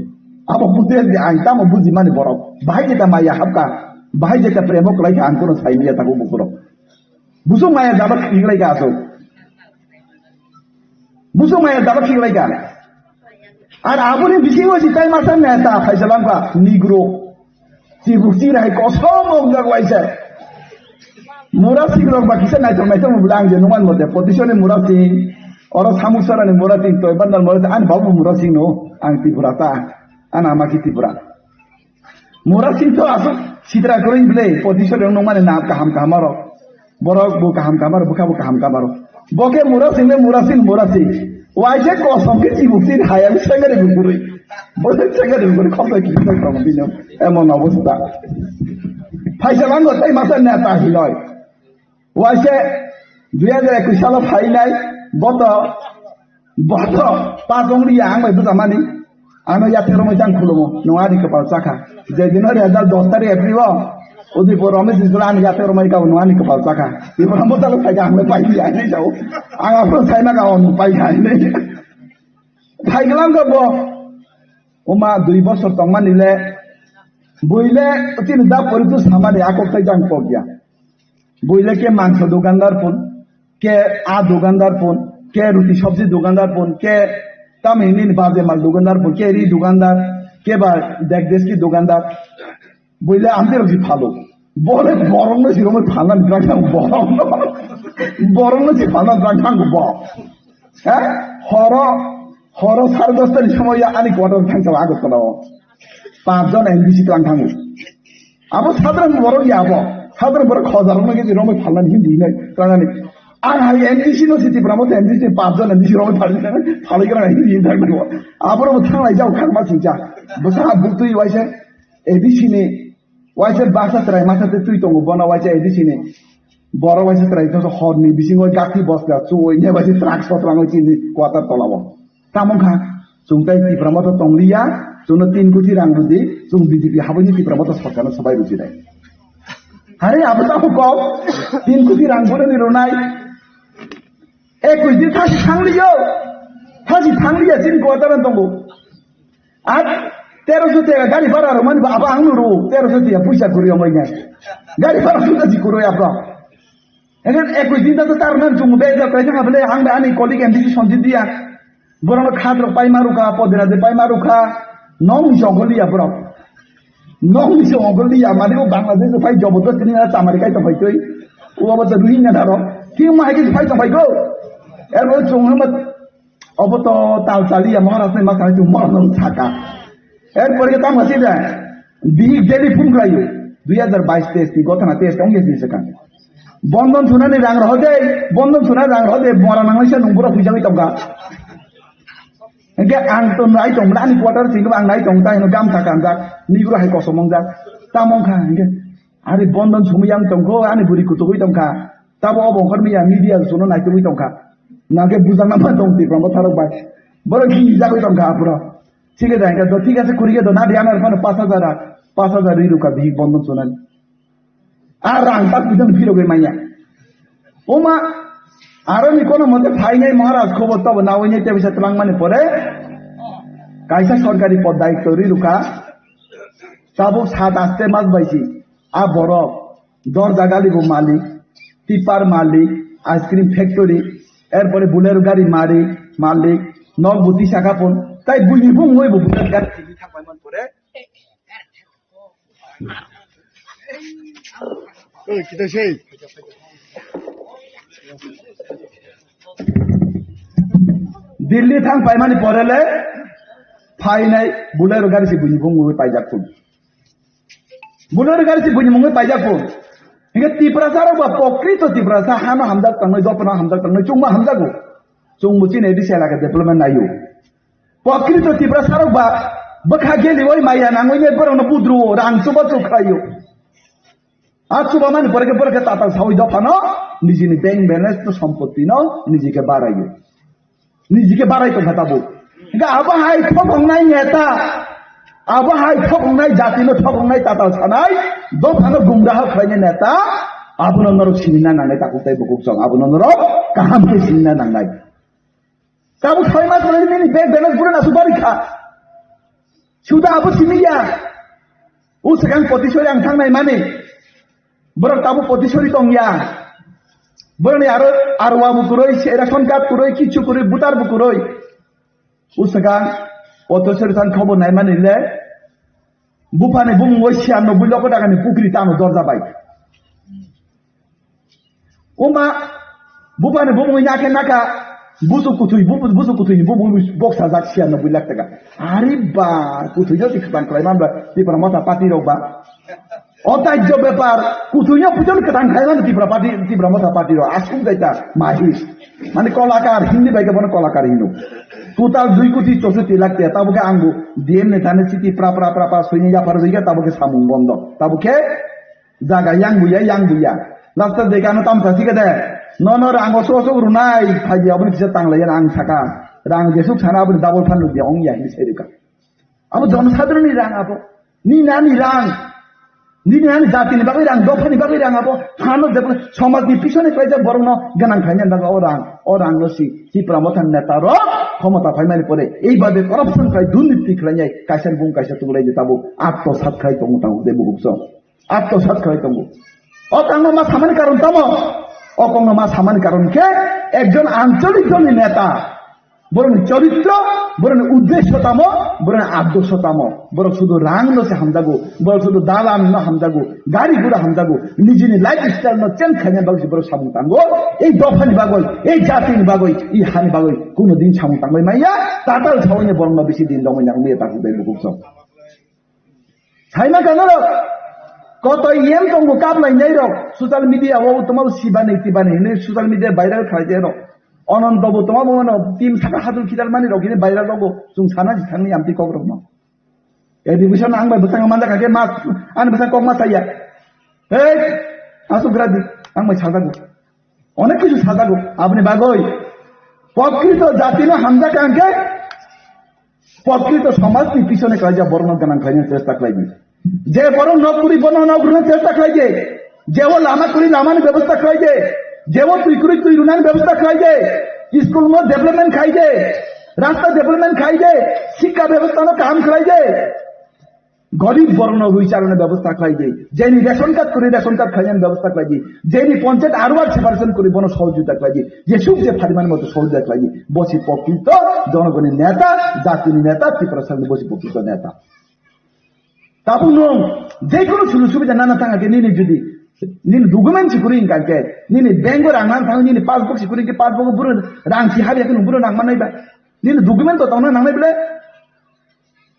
Abo buji ai tamo buji mani borok. Bahai je ta mai ya hapka. Bahai je ta premo klai kha ang kono sai miya ta ko borok. Busuk maya jaba khiklai ka asuk. Busuk maya jaba khiklai ka. Ar aboni bisingo si tai masa neta phaisa langkha Negro. Chibuk chirai kosom wngjak waisa. Mura singrok ba kisa naithok naithok mubla ang je numan mote. Potisoni Mura Sing, oro Samuksarani Mura Sing, Toibandal Mura Sing, ani babu Mura Sing no, ang Tripura ta, ani ama ki Tripura. Mura Sing to asuk sitra kwrwi bwle, potisoni nungmani nam kaham kaham aro. Borok bo kaham kaham aro, bwkha bo kaham kaham aro. Bo khe Mura Sing le Mura Sing, Mura Sing. Waise kosom khe chibuk chini hai, ang sengari bukuri. Bo sengari bukuri khokto ki khokto bino. Emon obostha. Phaisa lango tai masa neta hiloi. Waise dui hajar ekwis salo phainai boto, boto pajong liya ang bai bujamani. Ano yathero mai jang khulumo. No ani kapal chakha. Je dino result dos tarik April o. Udi por Ramesh Isla ani yathero mai ka no ani kapal chakha. Ibo mo talo phai ang bai pai ya ni jao. Ang apro sai ma ka on pai ya ni. Phaiglangkha bo. Oma dui bosor tongmani le, buile chini da poritu samani akok tai jang pokya. Buile ke mangso dukandar pun, ke a dukandar pun, ke ruti sobji dukandar pun, ke tamini baje mal dukandar pun, ke ri dukandar, ke ba dekdeski dukandar. Buile amtwi rok si phalo. Bole borok no si romoi phalna drang thang borok no. Borok no si phalna drang thang bo. Ha? Horo, horo sare dosta ni somoy ani quarter thang sa Agartala o. Panch jon N B C tlang thango. Abo sadharan borok ya abo. Sadharan borok hajar no ke romoi phalna hindi nai. Tangani. Ang hai N B C no si Tipra mo N B C panch jon N B C romoi phalna. Phalai kana hindi thang bo. Abo ro thang lai jao khang ma singcha. Bwsa butui waise. A D C ni waisa baksa chwrai masa twi twi tongo, bono waisa A D C ni. Borok waisa chwrai tongsa horni bisingo gati bosta chuwi ne waisa truck sotrang oi chini quarter tola o. Tamo kha, chwng tai Tipra Motha tong liya, chwngno tin koti rang rwdi, chwng B J P habwi ni Tipra Motha sorkarno swbai rwdi dai. Hare abo tamo kok, tin koti rang bwrwni rwnai. Ekwis din thasi thang liyo, thasi thang liya chini quarter tongo. Ar teroso tiya gari bhara rwmani ba abo ang nuru teroso tiya puisa kwrwi ongoi nai. Gari bhara suda si kwrwi abo. Eken ekwis din ta tar nan chung be ja kai jang abele ang ani colleague M D C Sanjit dia. Borok khat rok pai maru ka, podera de pai maru ka. Nong jongol dia borok. Nong jongol dia mani o Bangladesh pai joboto tini na chamari kai to pai toi. O abo to ruhin na daro. Ki ma hai ki pai to pai go. Er bo chung ma Obo to tal chaliya Maharaj ni ma khanai chung Maharaj no saka. Er pore ke tamo sida. Bihik daily phone khlaio. Dui hajar bais teis ni gotana teis tong yes ni saka. Bondon sunani rang rohode, bondon sunani rang rohode, mora nanglaisa nung bura phuisa wi tongka. Hingke ang to nai tong ani quarter sing ang nai tong ta hino gam thaka ang jak ni bura hai kosom ang jak. Tamo kha hingke ari bondon sumui ang tongko ani buri kutuk wi tongka. Tabo obo ongkhor miya media suno naitugwi tongkha. Nangkhe bujakna ma tong Tipra Motha rok bai. Borok hinjagwi tongkha aphuru. Thik ase, hingkhe do, thik ase, kwrwi khe do, na di ano phano pash hajar, pash hajar ri rwkha bihik bondon sunani. A rang tak bidon phirogwi manya. Oma, aro ni kono mote phainai Maharaj khobor tobo nawi nai tebisa twlangmani pore kaisa sorkari pod daitto ri rwkha. Tabuk sat aste mas bai si a borok dorja gali bo malik, tipper malik, ice cream factory, er pore Bolero gari malik, malik, nok bo tisa kapon, tai buini bumungoi bo Bolero gari tini thangbai man pore. Oi, kita sei. Delhi thang paimani pore le phainai Bolero gari se buini bumungoi paijak pun. Bolero gari se buini mungwi paijak pun. Hingke Tiprasa rok ba pokrito Tiprasa hano hamjak tangnai, dopano hamjak tangnai, chungma hamjago. Chungbo chini A D C elaka development naio. Pokrito Tiprasa rok ba bwkha geliwi maya nangwi ne borokno budruo, rang chuba chuk khlaio. A chuba mani pore khe borok khe tatal sawi dophano nijini bank balance no sompotino niji khe baraio. Niji khe barai tongkha tabuk. Hingkhe abo hai thokongnaini neta, abo hai thokongnaini jatino thokongnaini tatal sanai, dophano gumraha khlainai neta, abono norok sinina nangnai takhuk tei bukhuk chwng, abono norok kaham khe sinina nangnai. Tabuk soi mas rwgwi nini bank balance bwrwino aswk barwi kha. Suda abo simi ya. O swkang potisori ang thang naimani. Borok tabuk potisori tong ya. Borokni aro arwa bo kwrwi, ration card kwrwi, kichu kwrwi, voter bo kwrwi. O swkang potisori thang khobor naimani le buphani bumung oi siyan no bui loko dagani pukri tano dorja bai. Oma, bupani bumungwi nakhe nakha, busu kuthwi, bu-, busu kuthwini bumungwi boksa jak siyan noboi lakh taka. Ari ba, kuthwi no ti khwtang khlai manba, Tipra Motha party rok ba. O tajjo bepar, kuthwi no pujon khwtang khlai mano Tipra party, Tipra Motha party rok, aswk dai ta, mahi. Mani kolakar, Hindi bai khe bono kolakar hino. Total dui koti chousotti lakh tiya, tabo khe ang bo D M ni thani chiti pra pra pra pra soini yaphar jaiga, tabo khe samung bondo. Tabo khe jaga yang buya, yang buya. Last o dekha no tamsa sikha de. No, no, rang osok osok runai, phaidi aboni kisa tanglai ang saka. Rang jesuk sana aboni double phan rudi ong ya, hindi sai rika. Abo jonosadharonni rang abo. Nini ani rang. Nini ani jatini bagwi rang, dophani bagwi rang abo. Hano jebon somajni pisone khlaijak borokno gwnang khlaina bagwi o rang. O rangno si Tipra Motha netarok khomota phaimani pore ei babe corruption khlai, durniti khlainai kaisa bung kaisa tubulai de tabuk atmosat khlai tongo tabuk de bukukso. Atmosat khlai tongo. O kangno ma samani karon tamo? O kongno ma samani karon khe ekjon ancholik dolni neta. Borokni choritro, borokni uddesho tamo, borokni adorsho tamo. Borok sudu rang no se hamjago, borok sudu dalan no hamjago, gari gura hamjago, nijini lifestyle no change khaina bagwi se borok samung tango. Ei dophani bagwi, ei jatini bagwi, ei hani bagwi kuno din samung tangbai maya, tatal sawi borok no bisi din dongwi nang maya takhuk dai bukuk so. Saima kano rok, koto iyem tongo kaplai nai rok, social media o toma sibani tibani hinwi social media viral khlai de rok. Ononto bo toma bo no team saka hadul kidal mani rok hini viral rogo, chung sana ji thangni amti kok rok no. Education ang bai bwsang manja kake ma, ani bwsang kok ma saya. Hey, asuk gradi, ang bai sajago. Onek kichu sajago, aboni bagwi. Prokrito jatino hamjak angke, prokrito somajni pisone khlaijak borokno gwnang khlaina chesta khlaidi. Je borok nok kwrwi bono nok rwna chesta khlaidi. Je o lama kwrwi lamani bebosta khlaidi. Je o twi kwrwi twi rwnani bebosta khlaidi. School no development khlaidi. Rasta development khlaidi. Sikka bebosta no kaham khlaidi. Gorib borokno rwi charwna bebosta khlai di. Jeni ration card kwrwi ration card khlainani bebosta khlai di. Jeni panchayat R O R separation kwrwi bono sohojogita khlai di. Jesuk je pharimani moto sohojogita khlai di. Bosi prokrito jonogoni neta, jatini neta, Tiprasani bosi prokrito neta. Tabuk nwng jekono sujuk subida nana thang khe nini jodi nini document si kwrwi hwnkha khe nini bank o rang nang thang nini passbook si kwrwi khe passbook o buro rang si habya khe nwng buro nang manai ba. Nini document to tongna nangnai bwle.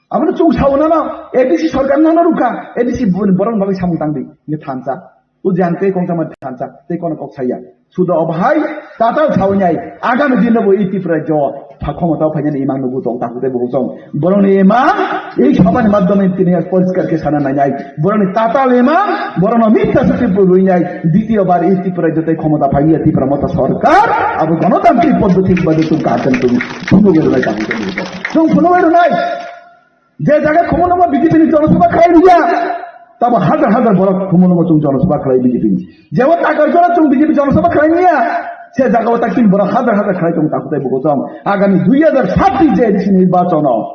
Abono chwng sawi nano, A D C sorkar no rwkha, A D C boni borok bagwi samung tangdi, ni thansa. O jang tei kongsa ma thansa, tei kono kok saya. Suda o bahai, tatal sawi nai, agami din bo iti pura jo, pha khomota phainani imang nugu tong, takhuk tei bukhuk tong. Borokni imang, ei sabani madhyome tini poriskar khe sana nai nai. Borokni tatal imang, borokno mitha suti purwi nai, ditiyo bar iti pura jo tei khomota phaiya Tipra Motha sorkar, abo ganatantrik poddoti bade tum kaham tum, phunugwi rwnai takhuk tei bukhuk tong. Chwng phunugwi rwnai. Je jaga Khumulwngo B J P ni jonosabha khlai liya, tabo hajar hajar borok Khumulwngo chwng jonosabha khlai B J P ni. Jebo Takarjora chwng B J P jonosabha khlai liya, se jaga o taktin borok hajar hajar khlai tong takhuk tei bukhuk tong. Agami dui hajar sabbish je A D C nirbachono,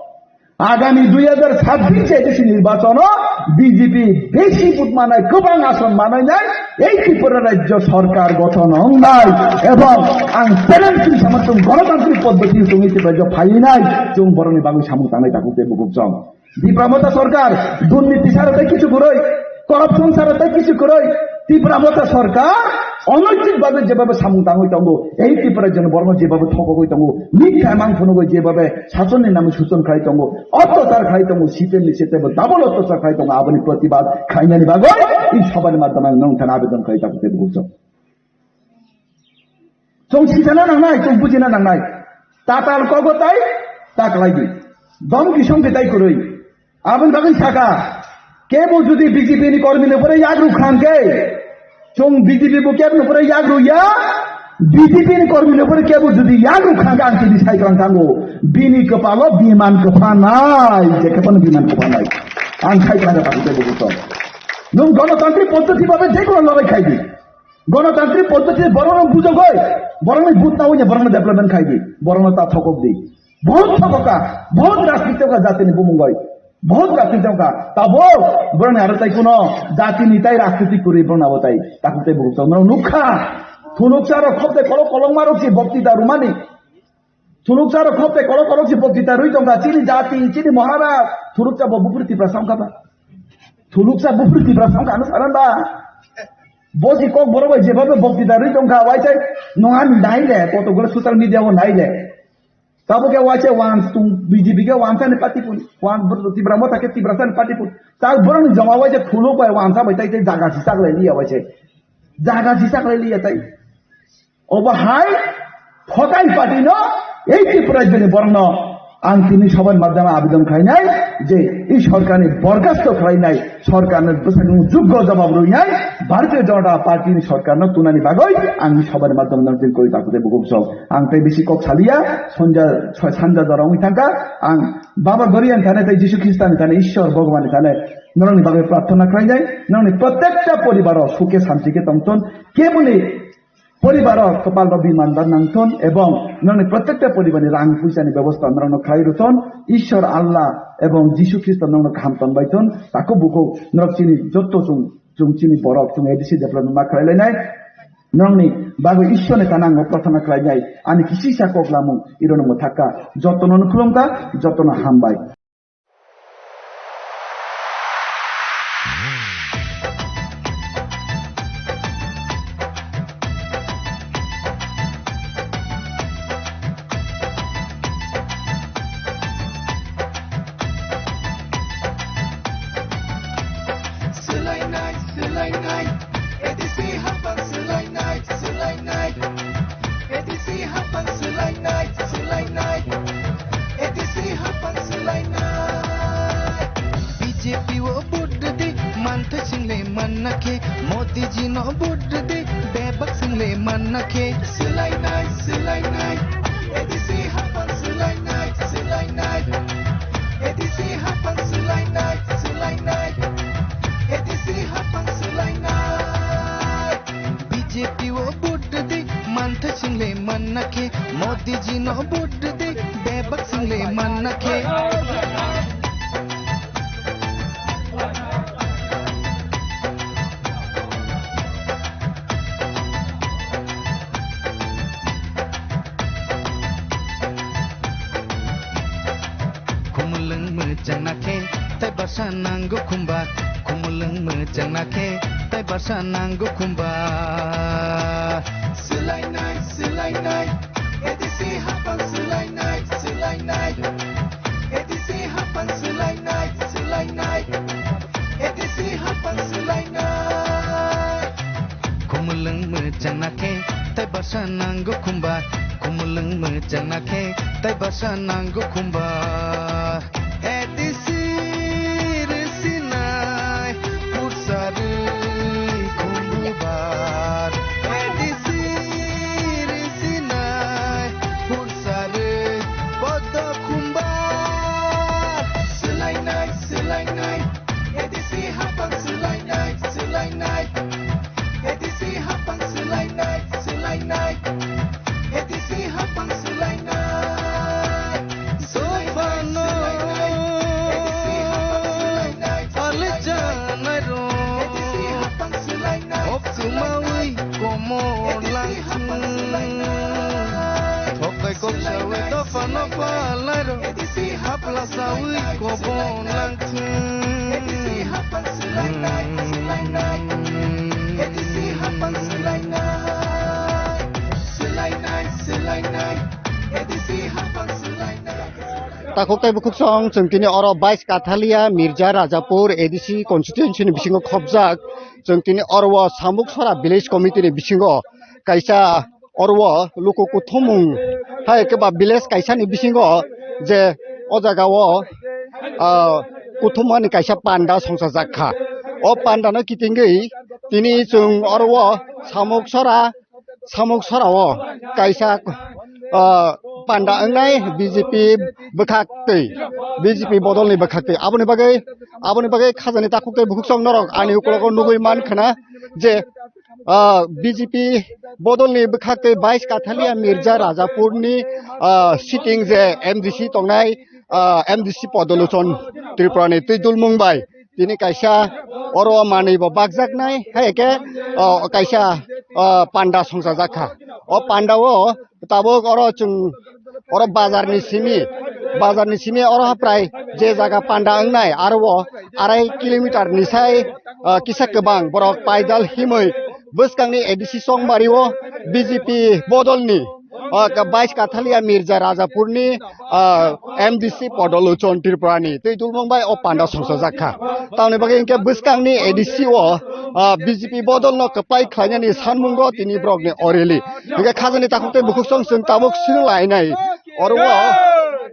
agami dui hajar sabbish je A D C nirbachono B J P besi vote manai, kwbang ason manai nai, ei Tripura rajyo sorkar gothon wngnai ebong ang challenge khe sama chwng ganatantrik poddoti chwngwi Tripura rajyo phainai chwng borokni bagwi samung tangnai takhuk tei bukhuk chwng. Tipra Motha sorkar durniti sara tei kichu kwrwi, corruption sara tei kichu kwrwi, Tipra Motha sorkar onaitik bagwi jebabe samung tangwi tongo, ei Tripura rajyoni borokno jebabe thokogwi tongo, mitha mang phunugwi jebabe sasonni nami suchon khlai tongo, ottachar khlai tongo, C P M ni sete bo double ottachar khlai tongo, aboni protibad khlainani bagwi ei sabhani madhyome ang nwng thani abedon khlai takhuk tei bukhuk chwng. Chwng sijana nangnai, chwng bujina nangnai. Tatal kogo tai ta khlai di. Dom kisong ke tai kwrwi. Aboni bagwi saka, kebo jodi B J P ni kormi no pore yagru khan khe, chwng B J P bo kebo no pore yagru ya, B J P ni kormi no pore kebo jodi yagru khan khe ang tini sai kwrang thango, bini kwpalo biman kwphanai, je kwpano biman kwphanai. Ang sai kwrang thango kebo to. Nwng ganatantrik poddoti babe je kono lorai khai di. Ganatantrik poddoti borokno bujogoi, borokni vote nawi borokno development khai di, borokno ta thokok di. Bahut thokoka, bahut rajniti ka jatini bumungoi. Bahut rajniti ka. Tabo borokni aro tai kuno jatini tai rajniti kwrwi borokno abo tai takhuk tei bukhuk tongmano nukha. Thunuksa rok khopte kolok kolokma rok si bokti da rumani. Thuluksa rok khopte kolok kolok si bokti ta rwi tongkha, chini jati, chini Maharaj. Thuluksa bo buphuru Tipra samkha ba. Thuluksa buphuru Tipra samkha ano saran ba. Bo si kok borok bai jeba bo bokti ta rwi tongkha, waisa nong ani nai le, koto gula social media o nai le. Tabo ke waisa wan tung B J P ke wansa ni party pun, wan Tipra Motha ke Tipra san party pun. Tal borok ni joma waisa thuluk bai wansa bai tai tai jaga si sak lai liya waisa. Jaga si sak lai liya tai. Obo hai Khotai party no, ei Tripura rajyoni borokno ang tini sabani madhyame abidon khlainai je ei sorkarni borkhasto khlainai, sorkarno bwsakni juggo jawab rwinai Bharatiya Janata Party ni sorkarno tunani bagwi ang sabani madhyame nang tini koi takhude bukuk sok. Ang tei bisi kok saliya, sonja, sanja jora wngwi thangkha, ang Baba Goriyan thane tei Jisu Khristani thane, Ishwar Bhagwanni thane norokni bagwi prarthana khlainai, norokni protekta poribaro sukhe santi khe tongthon, keboni poribaro kwpal rok biman bar nangthon, ebong norokni protekta poribarni rang puisani bebosta norokno khlai rwthon, Ishwar Allah ebong Jisu Khristo norokno kaham tonbai thon, takhuk bukhuk norok chini jotto chwng, chwng chini borok chwng A D C development ma khlai lainai, norokni bagwi Ishwarni thana ang prarthana khlainai, ani kisisa kok lamung irono mwthakha, jottono khulumkha, jottono hambai. Swlainai, swlainai, A D C hapang swlainai, swlainai. A D C hapang swlainai, swlainai. A D C hapang swlainai. B J P o vote rwdi, manthai swngle manna khe. Modi ji no vote rwdi, bebak swngle manna khe. Swlainai, swlainai. A D C hapang swlainai, swlainai. A D C hapang swlainai, swlainai. A D C hapang swlainai. B J P o vote rwdi, manthai swngle manna khe. Modi ji no vote rwdi, bebak swngle manna khe. Khumulwng mwchangna khe, tei basa nango khumba. Khumulwng mwchangna khe, tei basa nango khumba. Swlainai, swlainai, A D C hapang swlainai, swlainai. A D C hapang swlainai, swlainai. A D C hapang swlainai. Khumulwng mwchangna khe, tei basa nango khumba. Khumulwng mwchangna khe, tei basa nango khumba. A D C rwsinai, pursa rwi khumbubar. A D C rwsinai, pursa rwi podo khumbar. Swlainai, swlainai, A D C hapang swlainai, swlainai. A D C hapang swlainai, swlainai. A D C hapang swlainai. Sophano swlainai, swlainai. Swlainai, swlainai. Alijanairo. A D C hapang swlainai. Oksumawi komor langsu. Thokai koksawi dophano palairo. Hapla sawi kobon langthung. Takhuk tei bukhuk song, chwng tini oro Bais Kathalia Mirza Rajapur A D C constituency ni bisingo khopjak. Chwng tini oro o Samuksora village committee ni bisingo kaisa oro o luku kuthumung hai khe ba village kaisa ni bisingo je o jaga o, ah, kuthumani kaisa panda songchajak kha. O panda no kitingwi tini chwng oro o Samuksora, Samuksora o kaisa, ah, panda wngnai B J P bwkhak twi, B J P bodol ni bwkhak twi. Aboni bagwi, aboni bagwi khajani takhuk tei bukhuk song norok ani ukologo nugwi man khna je, ah, B J P bodolni bwkhak tei Bais Kathalia Mirza Rajapurni, ah, sitting je M D C tongnai, ah, M D C Podoluchon Tripurani twi dulmung bai tini kaisa oro manwi bo bakjaknai, hai khe, ah, kaisa, ah, panda songchajak kha. O panda o tabuk oro chwng oro bazar ni simi, bazar ni simi oro ha prai je jaga panda wngnai aro o arai kilometer ni sai, ah, kisa kwbang borok paidal himwi bwskang ni A D C Chongmari o B J P bodol ni o ka-, bais Kathalia Mirza Rajapurni, ah, M D C Podolochon Tripurani twi tulmung bai o panda songchajak kha. Tamoni bagwi hinkhe bwskangni A D C o, ah, B J P bodolno kwplai khlainani sanmungo tini borokni o rally. Hinkhe khajani takhuk tei bukhuk song chwng tabuk swrwng lainai. Oro o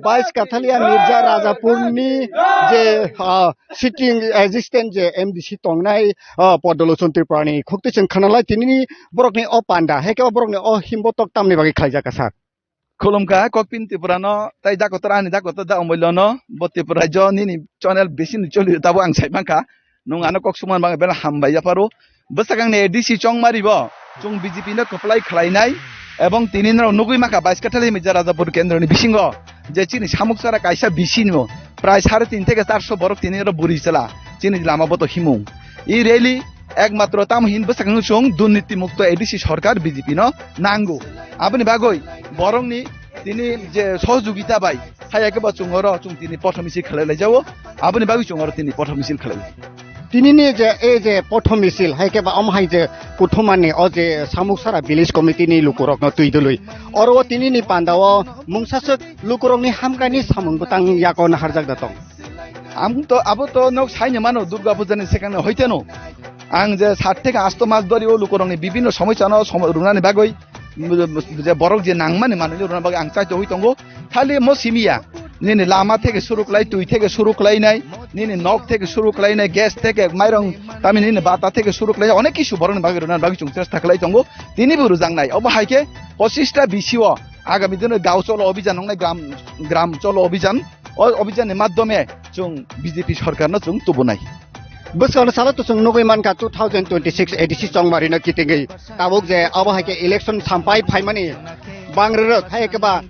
bais Kathalia Mirza Rajapurni je, ah, sitting assistant je M D C tongnai, ah, Podolochon Tripurani khukti chwng khanalai tinini borokni o panda, hai khe o borokni o himbotok tamni bagwi khlaijak kha, sir? Khulumkha, Kokpin Tripurano, tai dakotor ani dakotor da Omoilono, bo Tripura rajyo nini channel bisini choli tabo ang sai mankha. Nwng ano kok sumang bang bela hambai yapharo. Bwsakangni A D C Chongmari bo chwng B J P no kwplai khlainai, ebong tini no nugwi mankha bais Kathalia Mirza Rajapur kendroni bisingo je chini Samuksara kaisa bisino prai sare tin theke charso borok tini oro buri chwla chini lama boto himung. I rally ekmatro tamo hin bwsakang chwng durniti mukto A D C sorkar B J P no nango. Aboni bagwi borokni tini je sohojogita bai, hai khe bo chwng oro chwng tini pothor misil khlai lai jao, aboni bagwi chwng oro tini pothor misil khlai. Tinini je, ei je pothor misil, hai khe ba omo hai je kuthumani o je Samuksara village committee ni lukurokno twi dului. Oro o tinini panda o mungsaswk lukurokni hamkraini samung bwtang yago naharjak da tong. Ang to, abo to nok saini mano Durga Puja ni sekang hoiteno. Ang je sat theke asto mas dori o lukurokni bibinno somosya no somo-, runani bagwi je borok je nangmani manwi rwna bagwi ang chaito hui tongo. Khali mo simiya, nini lama theke suru khlai, twi theke suru khlainai, nini nok theke suru khlainai, gas theke, mairong, tami nini bata theke suru khlainai, onek kisu borokni bagwi rwna bagwi chwng chesta khlai tongo. Tini bo rwjaknai. Obo hai khe pochista B C o agami dino gao cholo obhijan wngnai, gram, gram cholo obhijan. O obhijan ni madhyome chwng B J P sorkar no chwng tubunai. Bwskango salo to chwng nugwi mankha two thousand twenty-six A D C Chongmari no kitingwi tabuk je abo hai khe election sampai phaimani bang rwrwk hai khe ba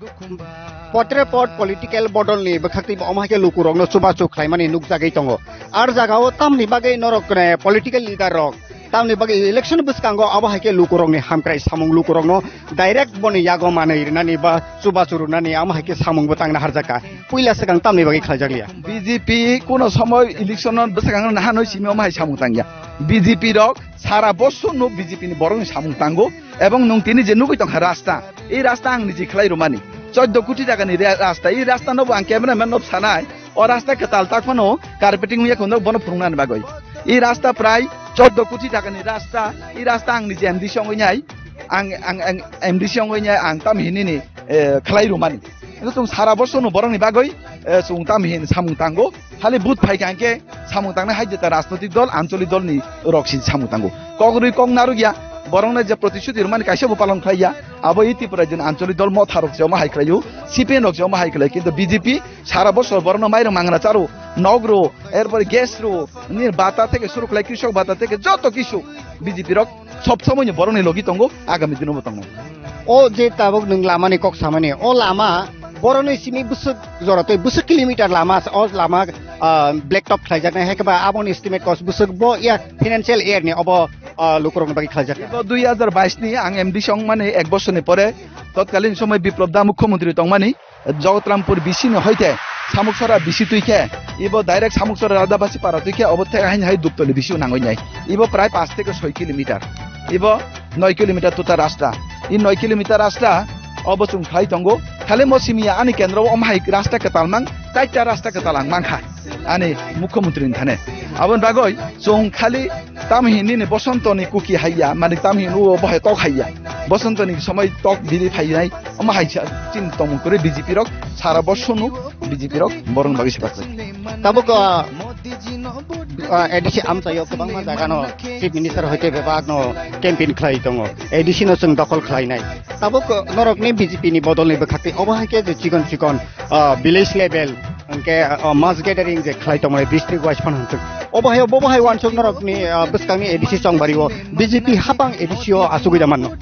potre pot political bodol ni bwkhak twi omo hai khe lukurok no chubachu khlaimani nukjagwi tongo. Ar jaga o tamni bagwi norok, eh, political leader rok tamni bagwi election bwskango abo hai khe lukurok ni hamkrai samung lukurok no direct boni yago manwi rwnani ba chubachu rwnani amo hai khe samung bo tangna harjak kha. Puila swkang tamni bagwi khlaijak liya. B J P kuno somoy election no bwsakang no nahanoi simi omo hai samung tangya. B J P rok sara bosor no B J P ni borok ni samung tango, ebong nwng tini je nugwi tongkha rasta, ei rasta ang niji khlai rwmani choddo koti taka ni re-, rasta, ei rasta no bo ang cameraman no sanai, o rasta kwtal tak phano carpeting wngya khwno bono phwrwngnani bagwi. Ei rasta prai choddo koti taka ni rasta, ei rasta ang niji M D C wngwi nai, ang, ang, ang M D C wngwi nai, ang tam hinini, eh, khlai rwmani. Ino chwng sara bosor no borok ni bagwi, eh, chwng tam hin samung tango. Khali vote phai kha hwnkhe samung tangnai hai jeta rajnoitik dol, ancholik dol ni rok si samung tango. Kok rwi kok narwk ya, borok no je protisuti rwmani kaisa bo palon khlai ya. Abo i Tripura jin ancholik dol motha rok se omo hai khlai o, C P M rok se omo hai khlai, kintu B J P sara bosor borok no mairung mangra charo, nok ro, erpore gas ro, nini bata theke suru khlai, krishok bata theke joto kisu B J P rok sob somoi ni borok ni logi tongo, agami dino bo tongnai. O je tabuk nwng lama ni kok samani, o lama borok ni simi bwswk jora tei bwswk kilometer lama, o lama, ah, black top khlaijaknai, hai khe ba aboni estimate cost bwswk bo ya financial year ni obo, ah, lukurok ni bagwi khlaijaknai. Bo dui hajar bais ni ang M D C wngmani ek bosor ni pore totkalin somoi Biplop da mukhyamantri tongmani, Jagatarampur B C ni hoite Samuksara B C twi khe, ibo direct Samuksara Radhabasi para twi khe, obo thek hain hai Duptoli B C o nangwi nai. Ibo prai paanch theke soi kilometer. Ibo noi kilometer tuta rasta. I noi kilometer rasta obo chwng khlai tongo. Khali mo simiya ani kendro o mahai rasta kwtal mang, chaita rasta kwtal ang mankha ani mukhyamantri ni thane. Aboni bagwi chwng khali tamhinini Bosonto ni kuki haiya, mani tamhin o bohai tok haiya. Bosonto ni somoi tok biri phainai. Omo hai sa chini tongmung kwrwi B J P rok sara bosor no B J P rok borok ni bagwi sepak kwrwi. Tabuk, ah, ah, A D C amchaio kwbangma jaga no Chief Minister hoite bebak no campaign khlai tongo. A D C no chwng dokhol khlainai. Tabuk, ah, norok ni B J P ni bodol ni bwkhak twi obo hai khe je chikon chikon, ah, village level hwnkhe, ah, mass gathering je khlai tongmani district wise phano hwnkhe. Obo hai, obo hai wansuk norok ni, ah, bwskang ni A D C Chongbari o B J P hapang A D C o asugwi da manno.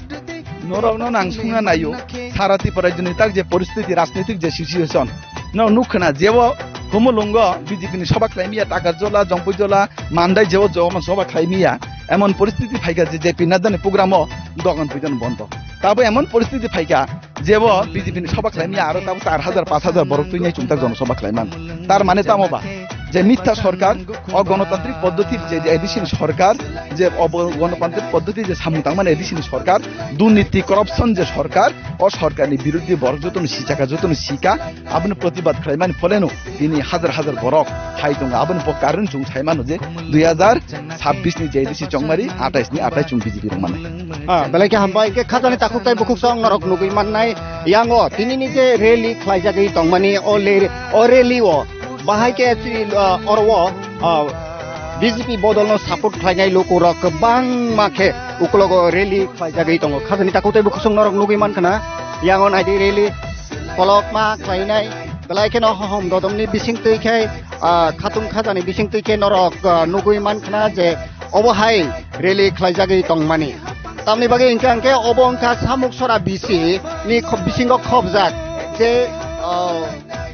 Norokno nang sungna naio, sara Tripura rajyoni tak je poristiti, rajnitik je situation, no nuk khna jebo Khumulwngo B J P ni soba khlai miya, Takarjola, Jompuijola, Mandai jebo joma soba khlai miya, emon poristiti phaikha je J P Nadda ni program o dogan puidan bondo. Tabo emon poristiti phaikha jebo B J P ni soba khlai miya, aro tabo char hajar, panch hajar borok twi nai chumtak jono soba khlai man. Tar mane tamo ba? Je mitha sorkar, o gonotantrik poddhoti je, je A D C ni sorkar, je obo gonotantrik poddhoti je samung tangmani A D C ni sorkar, durniti corruption je sorkar, o sorkarni biruddhe borok jotono sichaka, jotono sika, aboni protibad khlaimani pholeno tini hajar hajar borok hai tongo. Aboni bo karon chwng sai mano je dui hajar chabbish ni je A D C chongmari atais ni atais chwng B J P rwmani. Ah, belai khe hambai, hwnkhe khajani takhuk tei bukhuk song norok nugwi mannai yango tinini je rally khlaijagwi tongmani o le-, o rally o bahai khe chini, ah, oro o, ah, B J P bodolno support khlainai lukurok kwbangma khe uklogo rally khlaijagwi tongo. Khajani takhuk tei bukhuk song norok nugwi mankha na yango naidi rally kolokma khlainai belai kheno hohom dodomni bisingtwi khe, ah, khatung khajani bisingtwi khe norok, ah, nugwi mankha na je obo hai rally khlaijagwi tongmani. Tamni bagwi hwnkhe, hwnkhe obo wngkha Samuk Sora B C ni khop-, bisingo khopjak je, ah,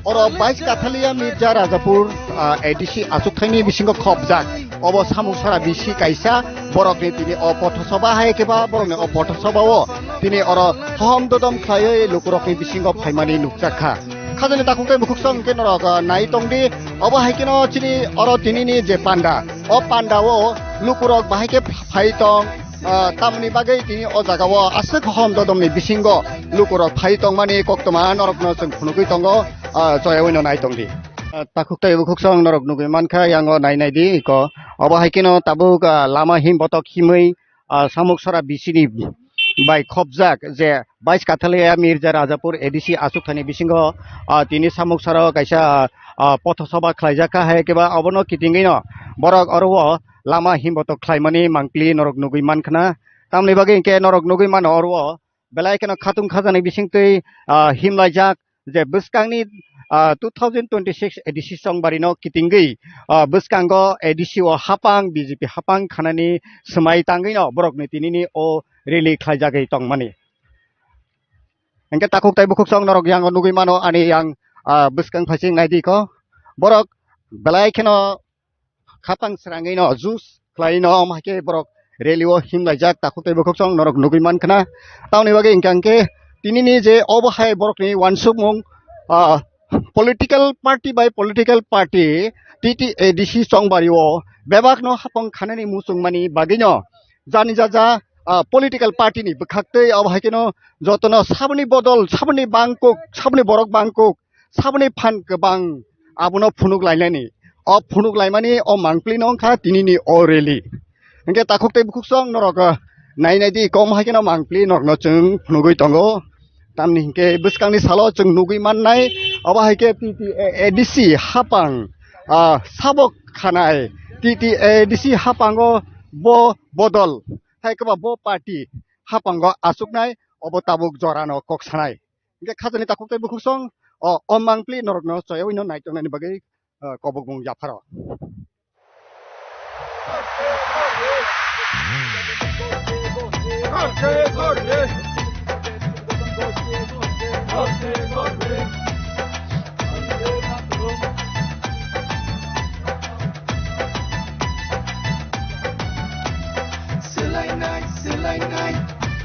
oro Bais Kathalia Mirza Rajapur, ah, A D C achukthani bisingo khopjak. Obo Samuk Sora B C kaisa borokni tini o pothosoba hai khe ba borokni o pothosoba o tini oro hohom dodom khlaiwi lukurokni bisingo phaimani nukjakha. Khajani takhuk tei bukhuk song hwnkhe norok, ah, nai tongdi. Obo hai kheno chini oro tinini je panda, o panda o lukurok bahai khe phai tong, ah, tamni bagwi tini o jaga o aswk hohom dodomni bisingo lukurok phai tongmani koktwma norokno chwng phunugwi tongo, ah, choyawi no nai tongdi. Ah, takhuk tei bukhuk song norok nugwi mankha yango nai naidi iko. Obo hai kheno tabuk, ah, lama him botok himwi, ah, Samuk Sora B C ni bai khopjak je Bais Kathalia Mirza Rajapur A D C achukthani bisingo, ah, tini Samuk Sora o kaisa, ah, pothosoba khlaijakha hai khe ba obono kitingwi no borok oro o lama himbotok khlaimani mangpili norok nugwi mankha na. Tamni bagwi hwnkhe norok nugwi mano oro o belai kheno khatung khajani bisingtwi, ah, himlaijak je bwskangni, ah, two thousand twenty-six A D C chongbarino kitingwi, ah, bwskango A D C o hapang B J P hapang khanani swmai tangwino borokni tinini o rally khlaijagwi tongmani. Hwnkhe takhuk tei bukhuk song norok yango nugwi mano ani yang, ah, bwskang phaising naidi ko. Borok belai kheno khapang srangwi no juice khlai no, omo hai khe borok rally o himlaijak takhuk tei bukhuk song norok nugwi mankha na. Tamoni bagwi hwnkha hwnkhe tinini je obo hai borokni uansukmung, ah, political party by political party, T T A D C chongbari o bebak no hapang khanani muchungmani bagwi no jani jaja, ah, political party ni bwkhak tei obo hai kheno jotono saboni bodol saboni bangkuk saboni borok bangkuk saboni phan kwbang abono phunuk lainani. O phunuk laimani o mangpili no wngkha tinini o rally. Hwnkhe takhuk tei bukhuk song norok, ah, nai nai di kom hai kheno mangpili norokno chwng phunugwi tongo. Tamni hwnkhe bwskangni salo chwng nugwi mannai obo hai khe T T A D C hapang, ah, sabok khanai T T A D C hapango bo bodol hai kwba bo party hapango achuknai obo tabuk jorano kok sanai. Hingke khajani takhuk tei bukhuk song, o, o mangpili norokno choyawi no naitongnani bagwi, o, kobokbong yapharo. Swlainai, swlainai,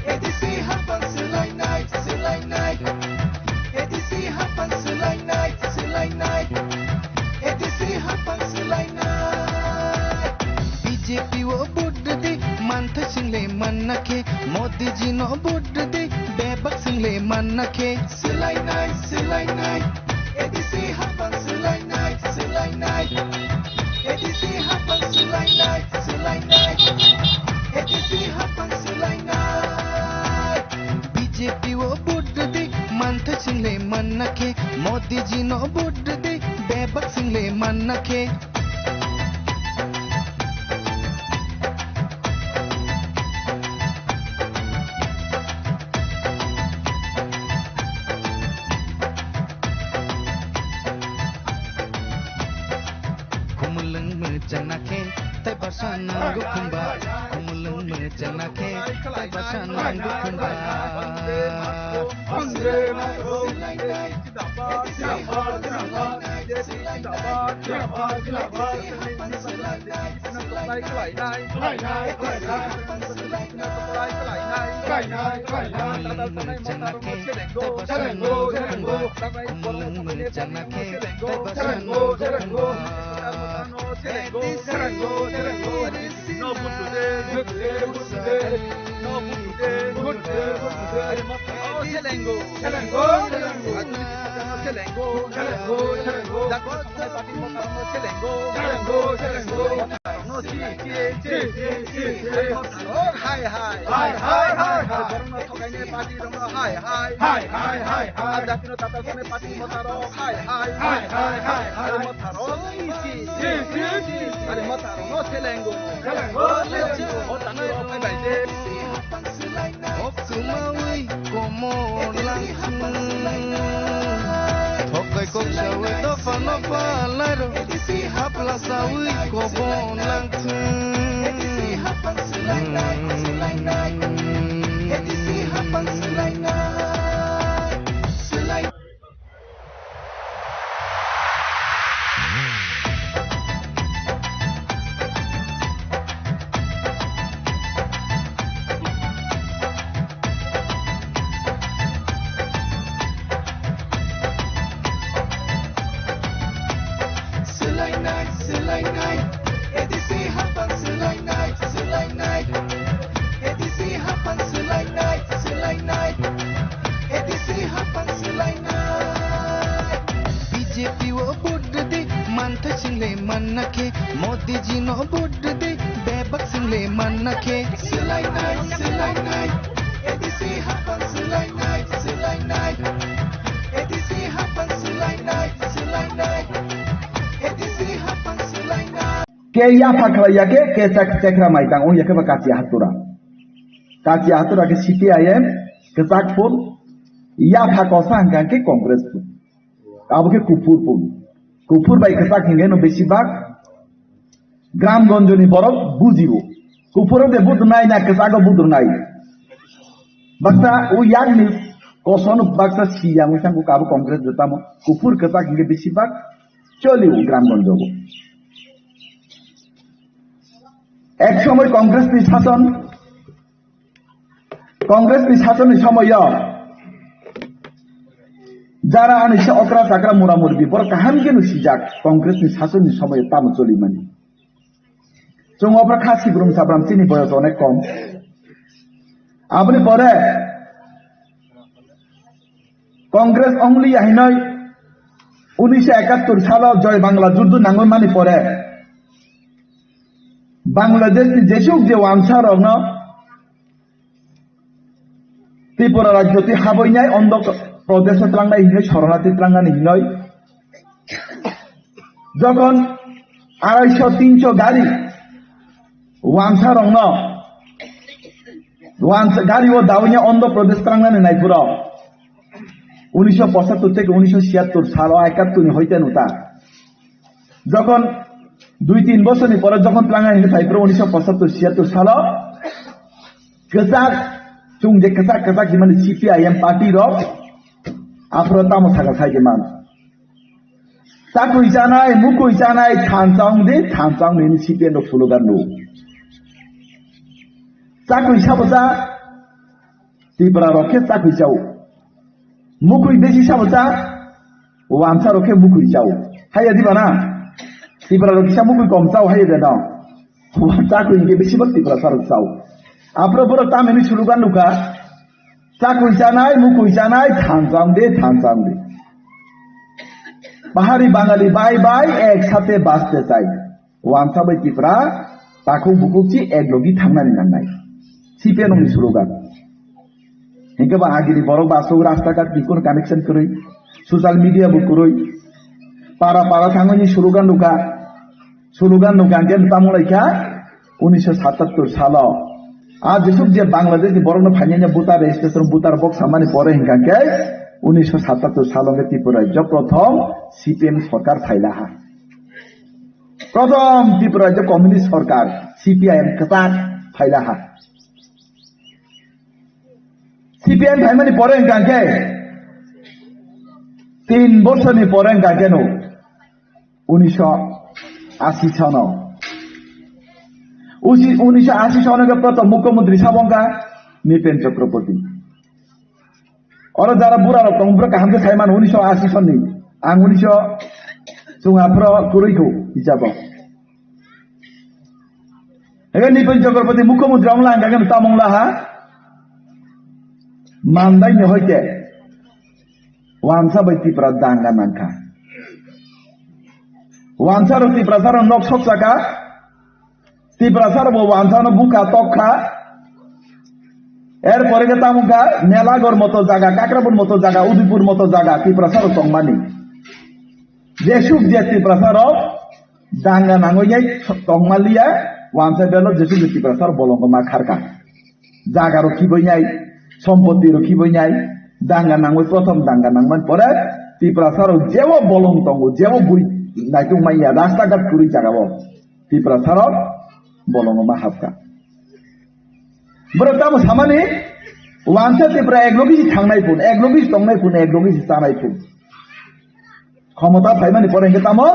A D C hapang swlainai, swlainai. A D C hapang swlainai, swlainai. A D C hapang swlainai. B J P o vote rwdi, manthai swngle manna khe. Modi ji no vote rwdi, bebak swngle manna khe. Swlainai, swlainai. A D C hapang swlainai, swlainai. A D C hapang swlainai, swlainai. A D C hapang swlainai. B J P o vote rwdi, manthai swngle manna khe. Modi ji no vote rwdi, bebak swngle manna khe. Khumulwng mwchangna khe tei bwsa nango khumba. Khumulwng mwchangna khe tei bwsa nango khumba. Selengo, selengo, selengo. No butude, butude, butude. No butude, butude, butude. Are motha, oh, selengo, selengo, selengo. Selengo, selengo, selengo. Selengo, selengo. No, si, si, si, si, si, si. Are motha, oh, hai, hai. Hai, hai, hai, hai. Borokno thokaini party rokno hai, hai. Hai, hai, hai, hai. Ar jatino tatal sani party motha rok hai, hai. Hai, hai, hai, hai. Motha rok si, si, si, si, si. Are motha rok no selengo. Selengo, selengo. O tano rok hai bai de. Hok sumawi komor langsu. Thokai kok sawi dophano palairo. Hapla sawi kobon langsu. Swlainai, swlainai, A D C hapang swlainai, swlainai, A D C hapang swlainai, swlainai, A D C hapang swlainai. B J P o vote rwdi, manthai chwngle manna khe, Modi ji no vote rwdi, bebak chwngle manna khe. Swlainai, swlainai, A D C hapang swlainai, swlainai, A D C hapang swlainai, swlainai, A D C hapang swlainai. Ke yapha khlai ya khe, ke chak chekra mai tang, o ya khe ba kachi hatura. Kachi hatura khe C P I M, kwchak phur, yapha kosa hwnkha khe Congress phur. Abo khe kuphur phur. Kuphur bai kwchak hwnkhe no besi bak Gramgonjoni borok bujibo. Kuphuro de budrnai na kwchago budrnai. Baksa o yakni kosono baksa siyang wngkha khe abo Congress de tamo. Kuphur kwchak hwnkhe besi bak choli o Gramgonjogo. Ek somoy Congress ni sason Congress ni sasonni somoyo jara ani se okra chakra mura murbi borok kaham khe no sijak Congress ni sasonni somoyo tamo cholimani. Chwng opra kha sibrum sabram chini boyos onek kom. Aboni pore Congress only ya hinoi unisho ekattor salo Joy Bangla juddu nangwi mani pore Bangladesh ni jesuk je wansa rokno Tripura rajyo twi haboinai Andhra Pradesh o tlangnai hinoi, Sharanarthi tlangnani hinoi. Jokhon arai sho tin sho gari wansa rokno, wansa gari o daoiya Andhra Pradesh tlangnani naiphuru unisho pochattor theke unisho siyattor salo ekattor ni hoite nuta. Jokhon dui tin bosorni pore jokhon tlangnai hinwi phai phuru unisho pochattor siyattor salo kwchak, chwng je kwchak kwchak himani C P I M party rok aphuru tamo sakha khai de man. Chakwi chanai, mukwi chanai, thansa wng de, thansa wng de hinwi C P M rok slogan rwo. Chakwi sabo cha, Tripura rok khe chakwi chao. Mukwi besi sabo cha, wansa rok khe mukwi chao. Haiya diba na? Tripura rok kisa mukwi kom chao haiya de no. Chakwi hwnkhe besi bo Tripura sa rok chao. Aphuru borok tamini slogan nukha. Chakwi chanai, mukwi chanai, thansa wng de, thansa wng de. Bahari Bangali bye bye, ek sathe baste chai. Wansa bai Tripura, takhuk bukhuk chi ek logi thangnani nangnai. C P M ni slogan. Hinkhe ba agini borok ba aswk rasta ghat ni kono connection kwrwi, social media bo kwrwi. Para para thangwi ni slogan nukha. Slogan nukha hinkhe tamo laikha unisho satattor salo. A jesuk je Bangladesh ni borokno phainai voter registration, voter box samani pore hinkha hinkhe unisho satattor salo hinkhe Tripura rajyo prothom C P M sorkar phailaha. Prothom Tripura rajyo communist sorkar C P I M kwchak phailaha. C P I M phaimani pore hinkha hinkhe tin bosorni pore hinkha hinkhe no unisho asi sono. Usi-, unisho asi sono ke prothom mukhyamantri sabo wngkha Nipen Chakraborty. Oro jara bura rok tong, bura kaham khe sai mano, unisho asi sonni. Ang unisho chwng aphro kwrwi kho, hisabo. Ega Nipin Chakraborty mukhyamantri wng lang kha tamung laha. Mandai ni hoite wansa bai Tipra danga nangkha. Wansa rok Tiprasa rok nok sok saka. Tiprasa rok bo wansa no bukha tokkha. Er pore ke tamung kha Melagor moto jaga, Kakrabon moto jaga, Udaipur moto jaga Tiprasa rok tongmani. Jesuk je Tiprasa rok danga nangoi nai tongmaliya, wansa belo jesuk je Tiprasa rok bolong ma kharka. Jaga rok khibai nai, sompoti rok khibai nai, danga nangoi prothom danga nangman pore Tiprasa rok jebo bolong tongo, jebo bui naitung manya, rasta ghat kwrwi jaga o Tiprasa rok bolong ma hapka. Borok tamo samani wansa Tipra ek logi si thangnai phun, ek logi si tongnai phun, ek logi si chanai phun. Khomota phaimani pore hwnkhe tamo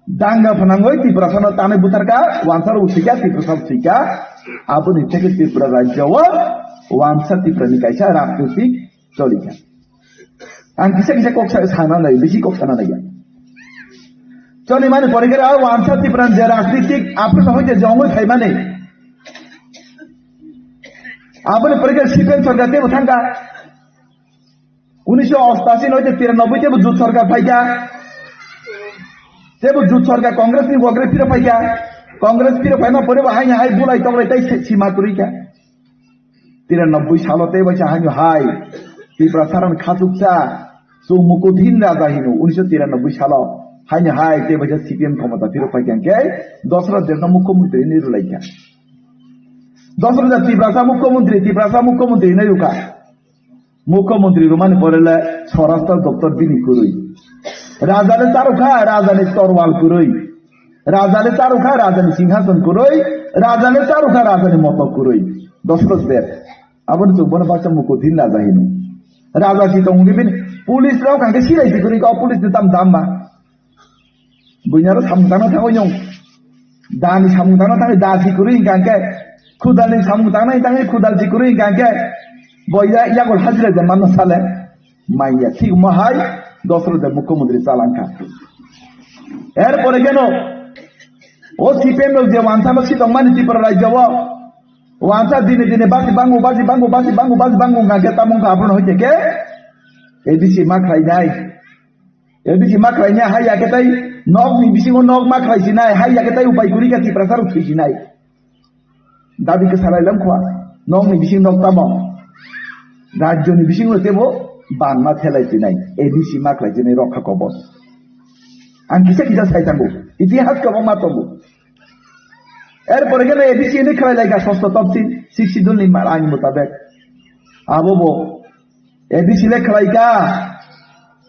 danga phanangoi Tiprasano tanwi butharkha, wansa rok thwikha, Tiprasa rok thwikha. Aboni theke Tripura rajyo o wansa Tiprani kaisa rajnitik cholikha. Ang kisa kisa kok sa-, sana nai, bisi kok sana nai. Choli mani pore khe wansa Tiprani je rajnitik aphuru hoite jongoi phaimani. Aboni pore khe C P M sorkar tebo thangkha. Unisho ostashi noite tiranoboi tebo jut sorkar phaikha. Tebo jut sorkar Congress ni wagre phiro phaikha. Congress phiro phaima pore bo haini hai bulai toklai tai se-, sima kwrwi kha. Tiranoboi salo tei baisa haino hai Tiprasa rokni khachuksa chwng Mukuthin Raja hino unisho tiranoboi salo haino hai tei baisa C P M khomota phiro phaikha hwnkhe Dasarath Debno mukhyamantri hinwi rwlaikha. Dasarath Deb Tiprasa mukhyamantri, Tiprasa mukhyamantri hinwi rwkha. Mukhyamantri rwmani pore le Swarashtra Doptor bini kwrwi. Raja le charwkha, rajani torwal kwrwi. Raja le charwkha, rajani singhason kwrwi. Raja le charwkha, rajani motok kwrwi. Dasarath Deb. Aboni chwng bono baksa Mukuthin Raja hino. Raja si tongwi bini police rok hwnkhe silai si kwrwi kha, o police ni tam dam ma. Buini aro samung tangna thangwi nung. Dani samung tangna thangwi da si kwrwi hwnkha hwnkhe, khudalni samung tangna thangwi khudal si kwrwi hwnkha hwnkhe, bo ya-, yagol hajira je manna sale. Manya thik mo hai Dasarath Deb mukhyamantri chalangkha. Er pore keno o C P M rok je wansa no si tongmani Tripura rajyo o, wansa dini dini basi bangu, basi bangu, basi bangu, basi bangu hwnkha hwnkhe tamo wngkha aboni hoite khe A D C ma khlainai. A D C ma khlainai, hai ya khe tai nokni bisingo nok ma khlai sinai, hai ya khe tai upai kwrwi kha Tiprasa rok thwi sinai. Dabi khe salai lam khwa, nokni bising nok tamo. Rajyoni bisingo tebo bangma thelai sinai, A D C ma khlai sinai rokha kobor. Ang kisa kisa sai thango, itihas kwbangma tongo. Er pore khe A D C ni khlai lai kha sosto topsi, sixth schedule ni ma-, ain mutabek. Abo bo A D C le khlai kha,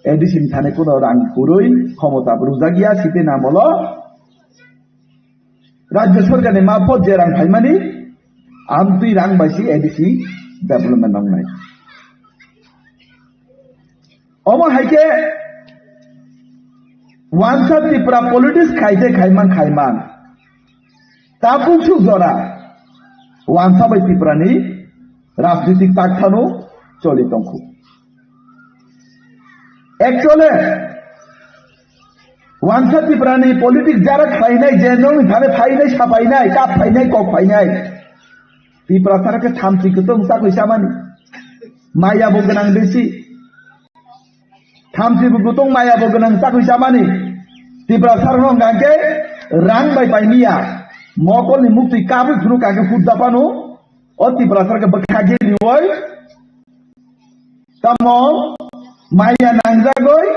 A D C ni thani kuno rang kwrwi, khomota rwjak ya, site namolo. Rajya sorkar ni mapho je rang phaimani, amtwi rang bai si A D C development wngnai. Omo hai khe wansa Tipra politics khai khe khaiman khaiman. Tabuk suk jora wansa bai Tiprani rajnitik tak thano choli tongkhu. Actually, wansa Tiprani politics jara khlainai, je nongni thani phainai, saphainai, kap phainai, kok phainai. Tiprasa khe thamchi kwtwng chakwi chamani. Maya bo gwnang besi. Thamchi bo kwtwng maya bo gwnang chakwi chamani. Tiprasa rok hwnkha khe rang bai paimiya. Mokolni muktwi kabwi phunuk kha khe hut daphano. O Tiprasa khe bwkha giriwi. Tamo maya nangjagwi